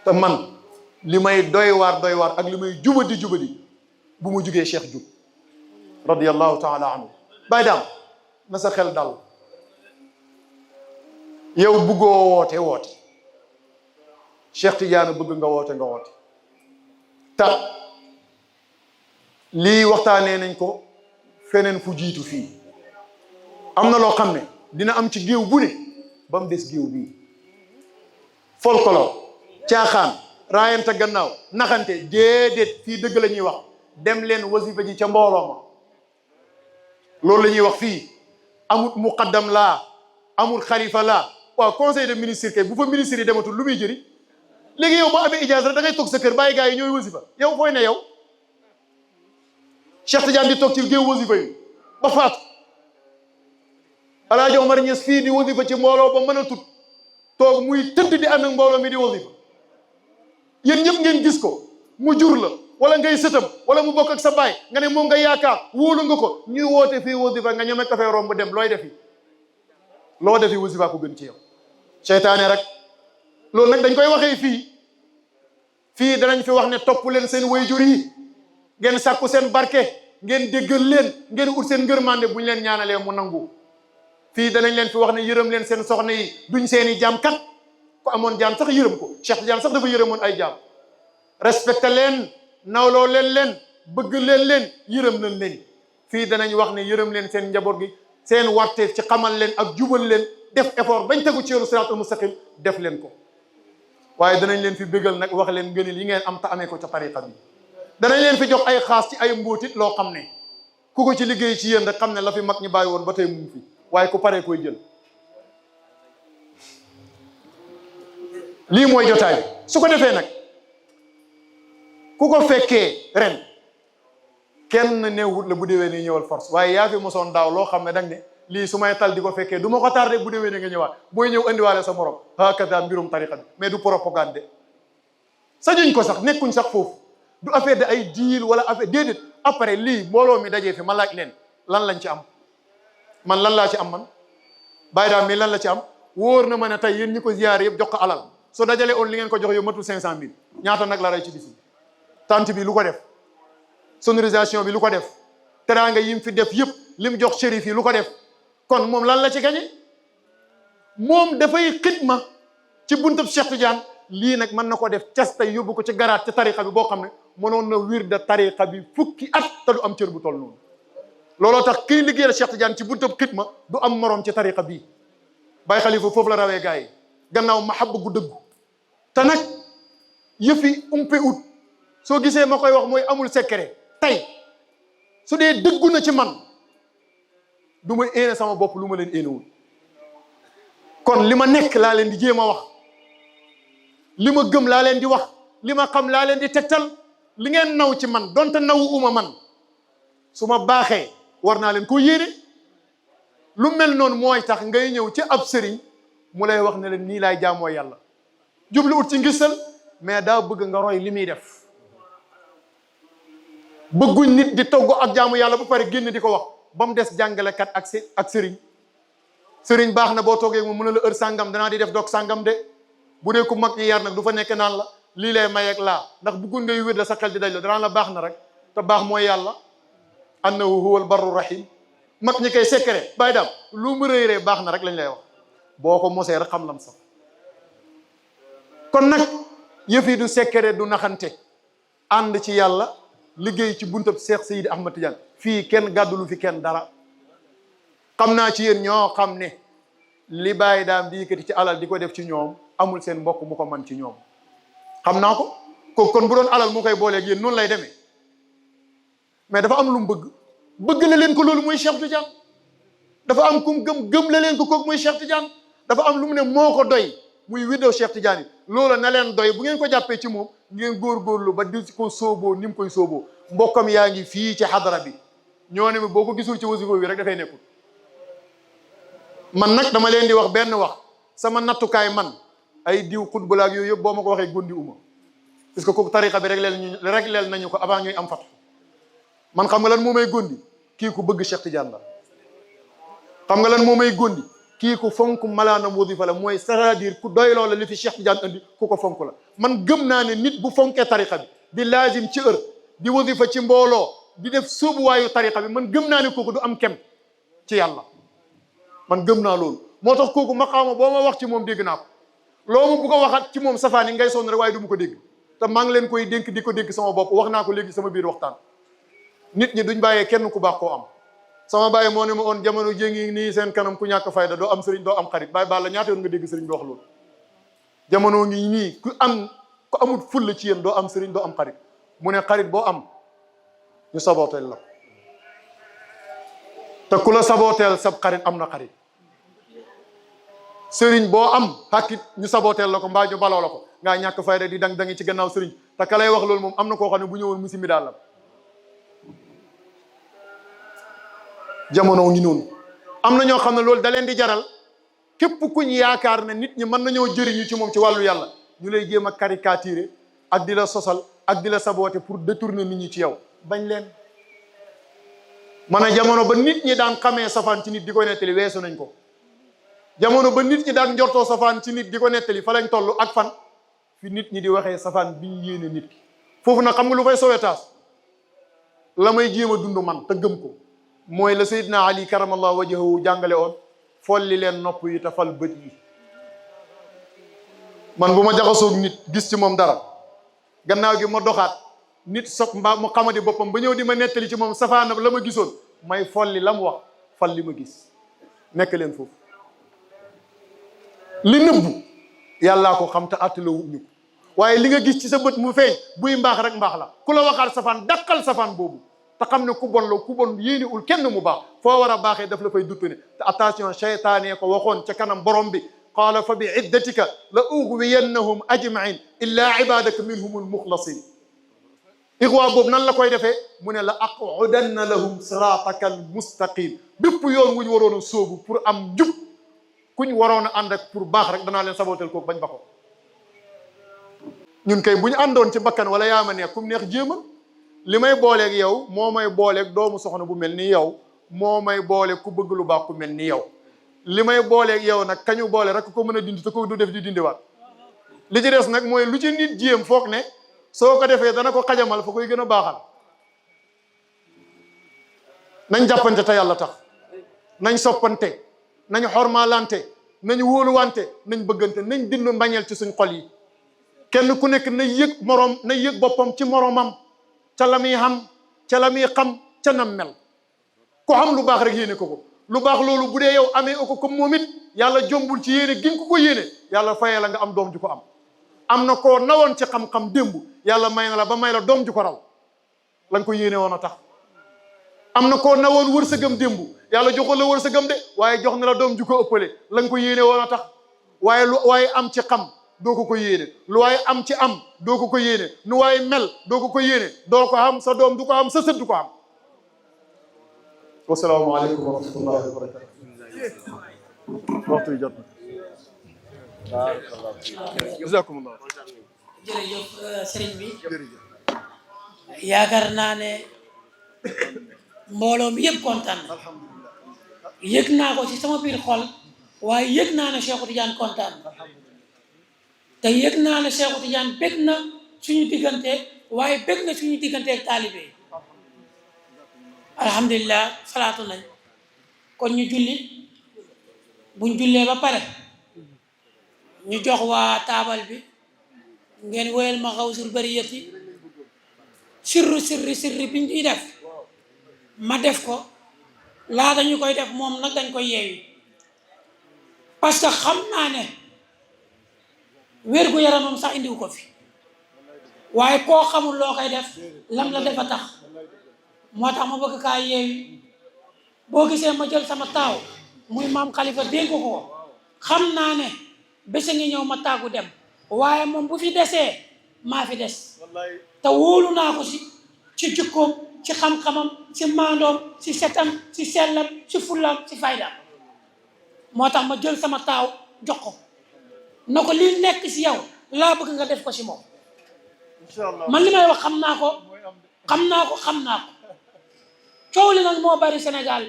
Speaker 1: te man li may doy waar ak li may jubadi bu mu jugee cheikh jub radiyallahu taala anhu Baye Dame na sa xel dal yow bëggoo woote Cheikh Tidiane bëgg nga woote ta lii waxtaanee nañ ko feneen fu jiitu fii am na loo xam ne dina am ci géew bu ne ba mu des géew bii folklore caaxaan raayante gannaaw naxante déedéet fii dëgg la ñuy wax dem leen wasifa ji ca mbooloo ma loolu la ñuy wax fii amul muqaddam laa amul xalifa laa waaw conseil de ministre kay bu fa ministre yi dematul lu muy jëriñ léegi yow boo amee ijaasa da ngay toog sa kër bàyyi gars yi ñooy wasifa yow fooy ne yow Cheikh Tidiane di toog ci géew wasifa yi ba faatu Alaaji Omar Ñas fii di wasifa ci mbooloo ba mën a tut toog muy tëdd di ànd ak mbooloo mi di wasifa yéen ñëpp ngeen gis ko mu jur la wala ngay sëtam wala mu bokk ak sa baay nga ne moom nga yaakaar wóolu nga ko ñuy woote fii wasifa nga ñeme kafe romb dem looy defi loo defi wasifa ko gën ci yow seytaane rek loolu nag dañ koy waxee fii danañ fi wax ne topp leen seen wayjur yi ngeen sàkku seen barke ngeen déggal leen ngeen ut seen ngërmande buñ leen ñaanalee mu nangu fii danañ leen fi wax ne yërëm leen seen soxna yi duñ seeni jaam kat ku amoon jaam sax yërëm ko Cheikh Tidiane sax dafa yërëmoon ay jaam respecté leen nawloo leen bëgg leen yërëm nañ leen fii danañ wax ne yërëm leen seen njaboot gi seen warteef ci xamal leen ak jubal leen def effort bañ tegu ci yoonu siraatul mustaqim def leen ko waaye danañ leen fi bégal nag wax leen ngëneel yi ngeen am te amee ko ca tariqa bi danañ leen fi jox ay xaas ci ay mbóotit loo xam ne ku ko ci liggéey ci yéen rek xam ne la fi mag ñi bàyyi woon ba tey mu ngi fi waaye ku paree koy jël lii mooy jotaay bi su ko defee nag ku ko fekkee ren kenn neewut la bu déwee ne ñëwal force waaye yaa fi mosoon daaw loo xam ne dang ne lii su may tal di ko fekkee du ma ko tardé bu déwee ne nga ñëwaat booy ñëw andiwaale sa morom hakada mbirum tariqa bi mais du propagande sañuñ ko sax nekkuñ sax foofu du affaire de ay diil wala affaire déedéet après lii mbooloo mi dajee fi ma laaj leen lan lañ ci am man lan laa ci am man bàyyi daal mi lan la ci am wóor na ma ne tey yéen ñi ko ziyaare yëpp jox ko alal soo dajalee on li ngeen ko jox yow matul 500000 ñaata nag la rey ci bis bi tante bi lu ko def sonorisation bi lu ko def teraanga yim fi def yëpp lim jox shérif yi lu ko def kon moom lan la ci gañe moom dafay xidma ci buntab Cheikh Tidiane lii nag mën na ko def cas tey yóbbu ko ci garaat ci tariqa bi boo xam ne mënoon na wirda tariqa bi fukki at te du am cër bu toll noonu looloo tax kiy liggéeyal Cheikh Tidiane ci buntab xidma du am morom ci tariqa bii Baye Khalifa foofu la rawee gars yi gannaaw mahabba gu dëggu te nag yëfi umpe ut soo gisee ma koy wax mooy amul secret tey su dee dëggu na ci man du ma éene sama bopp lu ma leen éenewul kon li ma nekk laa leen di jéem a wax li ma gëm laa leen di wax li ma xam laa leen di tegtal li ngeen naw ci man donte nawu uma man su ma baaxee war naa leen ko yéene lu mel noonu mooy tax ngay ñëw ci ab sëriñ mu lay wax ne leen nii laay jaamoo yàlla jublu ut ci ngisal mais daa bëgg nga roy li muy def bëgguñ nit di togg ak jaamu yàlla bu pare génn di ko wax ba mu des jàngalekat ak sëriñ baax na boo toogee moom mën na la heure sàngam danaa di def doog sàngam de bu dee ku mag ñi yar nag du fa nekk naan la lii lay mayeeg laa ndax bëgguñ ngay wér da sa xel di daj la danaa la baax na rek te baax mooy yàlla annahu huwal barru rahim mag ñi koy secret bàyyi daam lu mu rëy baax na rek lañ lay wax boo ko mosee rek xam lam sax kon nag yëf yi du secret du naxante ànd ci yàlla liggéey ci buntab Cheikh Seydi Ahmad Tidiane fii kenn gàddulu fi kenn dara xam naa ci yéen ñoo xam ne li bàyyi daam di yëkkati ci alal di ko def ci ñoom amul seen mbokk mu ko man ci ñoom xam naa ko kon bu doon alal mu koy booleeg yéen noonu lay demee mais dafa am lu mu bëgg la leen ko loolu mooy Cheikh Tidiane dafa am kum gëm la leen ko kooku mooy Cheikh Tidiane dafa am lu mu ne moo ko doy muy widdew Cheikh Tidiane yi loola na leen doy bu ngeen ko jàppee ci moom ngeen góorgóorlu ba di ko sóoboo ni mu koy sóoboo mbokkam yaa ngi fii ci xadara bi ñoo ne boo ko gisul ci wasifa bi rek dafay nekkul man nag dama leen di wax benn wax sama nattukaay man ay diw xutbalaak yooyu yëpp boo ma ko waxee gondi uma parce que kooku tariqa bi régleel nañu ko avant ñuy am fatu man xam nga lan moo may gondi kii ku bëgg Cheikh Tidiane la xam nga lan moo may gondi kii ku fonk malaanam wasifa la mooy c'est-à-dire ku doy loola li fi Cheikh Tidiane andi ku ko fonk la man gëm naa ne nit bu fonkee tariqa bi di laazim ci heure di wasifa ci mbooloo di def sóobuwaayu tariqa bi man gëm naa ne kooku du am kem ci yàlla man gëm naa loolu moo tax kooku maqaama boo ma wax ci moom dégg naa ko loo ma bu ko waxat ci moom safaani ngay sonn rek waaye du mu ko dégg te maa ngi leen koy dénk di ko dégg sama bopp wax naa ko léegi sama biir waxtaan nit ñi duñ bàyyee kenn ku baax koo am sama bàyyi moo ne ma oon jamono jéngi nii seen kanam ku ñàkk fayda doo am sëriñ doo am xarit bàyyi baal la ñaata yoon nga dégg sëriñ bi wax loolu jamono ngi nii ku amul fulla ci yéen doo am sëriñ doo am xarit mu ne xarit boo am ñu sabooteel la te ku la sabooteel sab xarit am na xarit sëriñ boo am xàkkit ñu sabooteel la ko mbaa ñu baloo la ko ngaa ñàkk fayda di dang-dangi ci gannaaw sëriñ te ka lay wax loolu moom am na koo xam ne bu ñëwoon musimi daal la jamono ngi noonu am na ñoo xam ne loolu da leen di jaral képp kuñ yaakaar ne nit ñi mën nañoo jëriñu ci moom ci wàllu yàlla ñu lay jéem a caricaturer ak di la sosal ak di la saboter pour détourner nit ñi ci yow bañ leen man a jamono ba nit ñi daan xamee safaan ci nit di ko nettali weesu nañ ko jamono ba nit ñi daan njortoo safaan ci nit di ko nettali fa lañ toll ak fan fi nit ñi di waxee safaan bi ñu yéene nit ki foofu nag xam nga lu fay sowee taas la may jéem a dund man te gëm ko mooy la Seydina Ali karamallahu wajhahu jàngale oon folli leen nopp yi te fal bët yi man bu ma jaxasoog nit gis ci moom dara gannaaw gi ma doxaat nit soog mbaa mu xamadi boppam ba ñëw di ma nettali ci moom safaana la ma gisoon may folli lam wax fal li ma gis nekk leen foofu li nëbbu yàllaa ko xam te attaloo ñu ko waaye li nga gis ci sa bët mu feeñ buy mbaax rek mbaax la ku la waxaal safaan dakkal safaan boobu te xam ne ku bon la ku bon yéeniwul kenn mu baax foo war a baaxee daf la fay duttane te attention cheytaane ko waxoon ca kanam borom bi qaala fa bi iddatika la ughwiyannahum ajmain illa ibadaka minhum almuxlasin ixwa boobu nan la koy defee mu ne la aqudanna lahum sirataka almustaqim bépp yoon wuñ waroon a sóobu pour am jub kuñ waroon a ànd ak pour baax rek danaa leen sabotel kooku bañ ba ko ñun kay bu ñu àndoon ci bakkan wala yaa ma neex kum neex jéemal li may booleeg yow moo may booleeg doomu soxna bu mel ni yow moo may booleeg ku bëgg lu baax ku mel ni yow li may booleeg yow nag kañu boole rek ko mën a dindi te ko du def di dindiwaat li ci des nag mooy lu ci nit jéem foog ne soo ko defee dana ko xajamal fa koy gën a baaxal nañ jàppante te yàlla tax nañ soppante nañ xormaalante nañ wóoluwante nañ bëggante nañ dind mbañeel ci suñ xol yi kenn ku nekk na yëg moroom na yëg boppam ci moroomam ca la muy xam ca la muy xam ca nam mel ku xam lu baax rek yéene ko lu baax loolu bu dee yow amee ko comme moom it yàlla jombul ci yéene gi nga ko yéene yàlla fayee la nga am doom ju ko am na koo nawoon ci xam-xam démb yàlla may na la ba may la doom ju ko raw la nga ko yéene woon a tax am na koo nawoon wërsëgam démb yàlla joxoon la wërsëgam de waaye jox na la doom ju ko ëppale la nga ko yéene woon a tax waaye lu waaye am ci xam doo ko yéene lu waaye am ci am doo ko yéene nu waaye mel doo ko yéene doo ko am sa doom du ko am sa sët du ko am wasalaamu aleykum wa rahmatullahi wa barakatu waxtu yi jot na jazakumullah
Speaker 3: jërëjëf sëriñ bi yaakaar naa ne mbooloo mi yëpp kontaan na yëg naa ko ci sama biir xol waaye yëg naa ne Cheikhou Tidiane kontaan te yëg naa ne Cheikhou Tidiane bég na suñu diggante waaye bég na suñu diggante ak taalibe yi alhamdulilah salaatu nañ kon ñu julli buñ jullee ba pare ñu jox waa taabal bi ngeen woyal ma xawsul bariyati sirri bi ñuy def ma def ko laata ñu koy def moom nag dañ koy yeewi parce que xam naa ne wér gu yaramam sax indiwu ko fi waaye koo xamul loo koy def lam la defa tax moo tax ma bëgg kaa yeewi boo gisee ma jël sama taaw muy maam Khalifa dénk ko xam naa ne bés a ngi ñëw ma tàggu dem waaye moom bu fi desee maa fi des te wóolu naa ko ci jikkoom ci xam-xamam ci maandoom ci setam ci sellam ci fullam ci faydam moo tax ma jël sama taaw jox ko na ko li nekk ci yow laa bëgg nga def ko ci moom man li may wax xam naa ko coow li nag moo bari Sénégal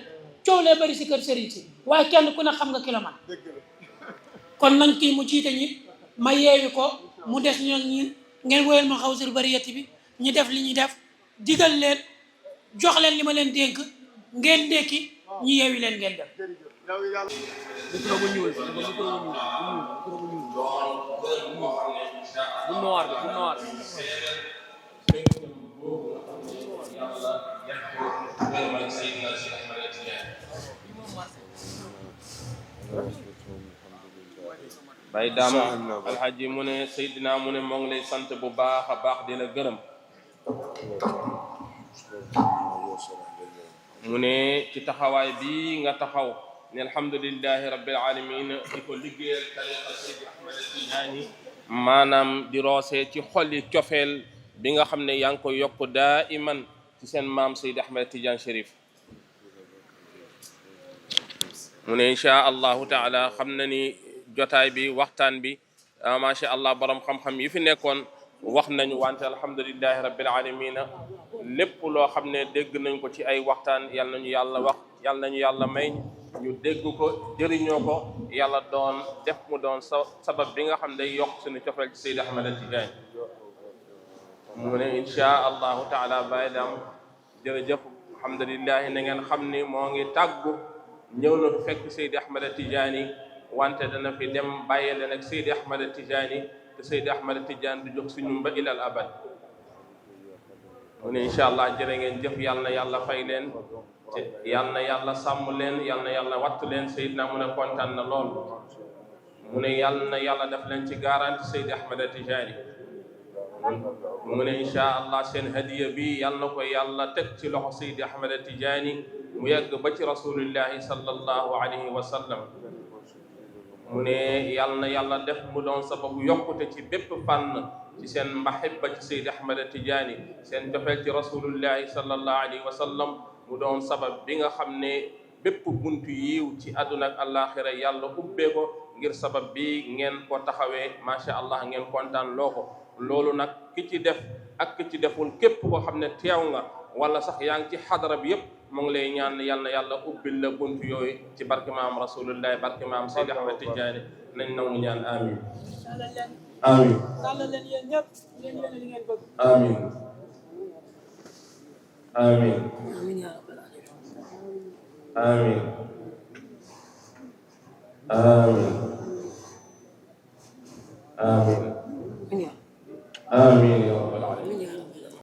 Speaker 3: coow lee bari ci kër sëriñ si waaye kenn ku ne xam nga ki la man kon nañ kii mu jiite ñi ma yeewi ko mu des ñu ñi ngeen woyal ma xawsul bariyati bi ñu def li ñuy def digal leen jox leen li ma leen dénk ngeen ndékki ñu yeewi leen ngeen def
Speaker 4: bay daam alxaji mu ne Seydina mu ne moo ngi lay sant bu baax a baax di la gërëm mu ne ci taxawaay bi nga taxaw ne alhamdulillahi rabbil alamin di ko liggéeyal tariqa Seydi Ahmad Tijaani maanaam di roosee ci xolli cofeel bi nga xam ne yaa ngi ko yokk daa iman ci seen maam Seydi Ahmad Tidiane Chérif mu ne inchaa allahu taala xam na ni jotaay bi waxtaan bi macha allah borom xam-xam yi fi nekkoon wax nañu wante alhamdulillahi rabbil alamina lépp loo xam ne dégg nañ ko ci ay waxtaan yal nañu yàlla wax yal nañu yàlla may ñu dégg ko jëriñoo ko yàlla doon def mu doon sabab bi nga xam ne day yokk suñu cofeel ci Seydi Ahmad Tidiane mu ne inchaa allahu taala bàyyi daam jërëjëf alhamdulillahi na ngeen xam ni moo ngi tàggu ñëw na fekk Seydi Ahmad Tidiane wante dana fi dem bàyyi leen ak Seydi Ahmad Tidiane te Seydi Ahmad Tidiane du jox suñu ba ilal abad mu ne incha allah jërë ngeen jëf yal na yàlla fay leen yal na yàlla sàmm leen yal na yàlla wattu leen Seydina mu ne kontaan na lool mu ne yal na yàlla def leen ci garanti Seydi Ahmada Tijaani mu ne incha allah seen hadiya bi yal na ko yàlla teg ci loxo Seydi Ahmada Tijaani mu yegg ba ci rasulillahi sallallahu alayhi wa sallam mu ne yal na yàlla def mu doon sababu yokkute ci bépp fànn ci seen mahibba ci Seydi Ahmada Tijaani seen cofeel ci rasulillahi sallallahu alayhi wa sallam mu doon sabab bi nga xam ne bépp buntu yiw ci àdduna ak àllaaxira yàlla ubbee ko ngir sabab bi ngeen ko taxawee macha allah ngeen kontaan loo ko loolu nag ki ci def ak ki ci deful képp koo xam ne teew nga wala sax yaa ngi ci xadara bi yëpp mu ngi lay ñaan yal na yàlla ubbil la buntu yooyu ci barke maam rasulullahi barke maam Seydi Ahmad Tijaani nañ nangu ñaan amin amin
Speaker 3: tàllal leen yéen ñëpp ngeen yéene li ngeen bëgg.
Speaker 4: amin amin
Speaker 3: amiin yaa rabbal
Speaker 4: amin
Speaker 3: aalamiin.
Speaker 4: amin amin
Speaker 3: amiin.
Speaker 4: amin ya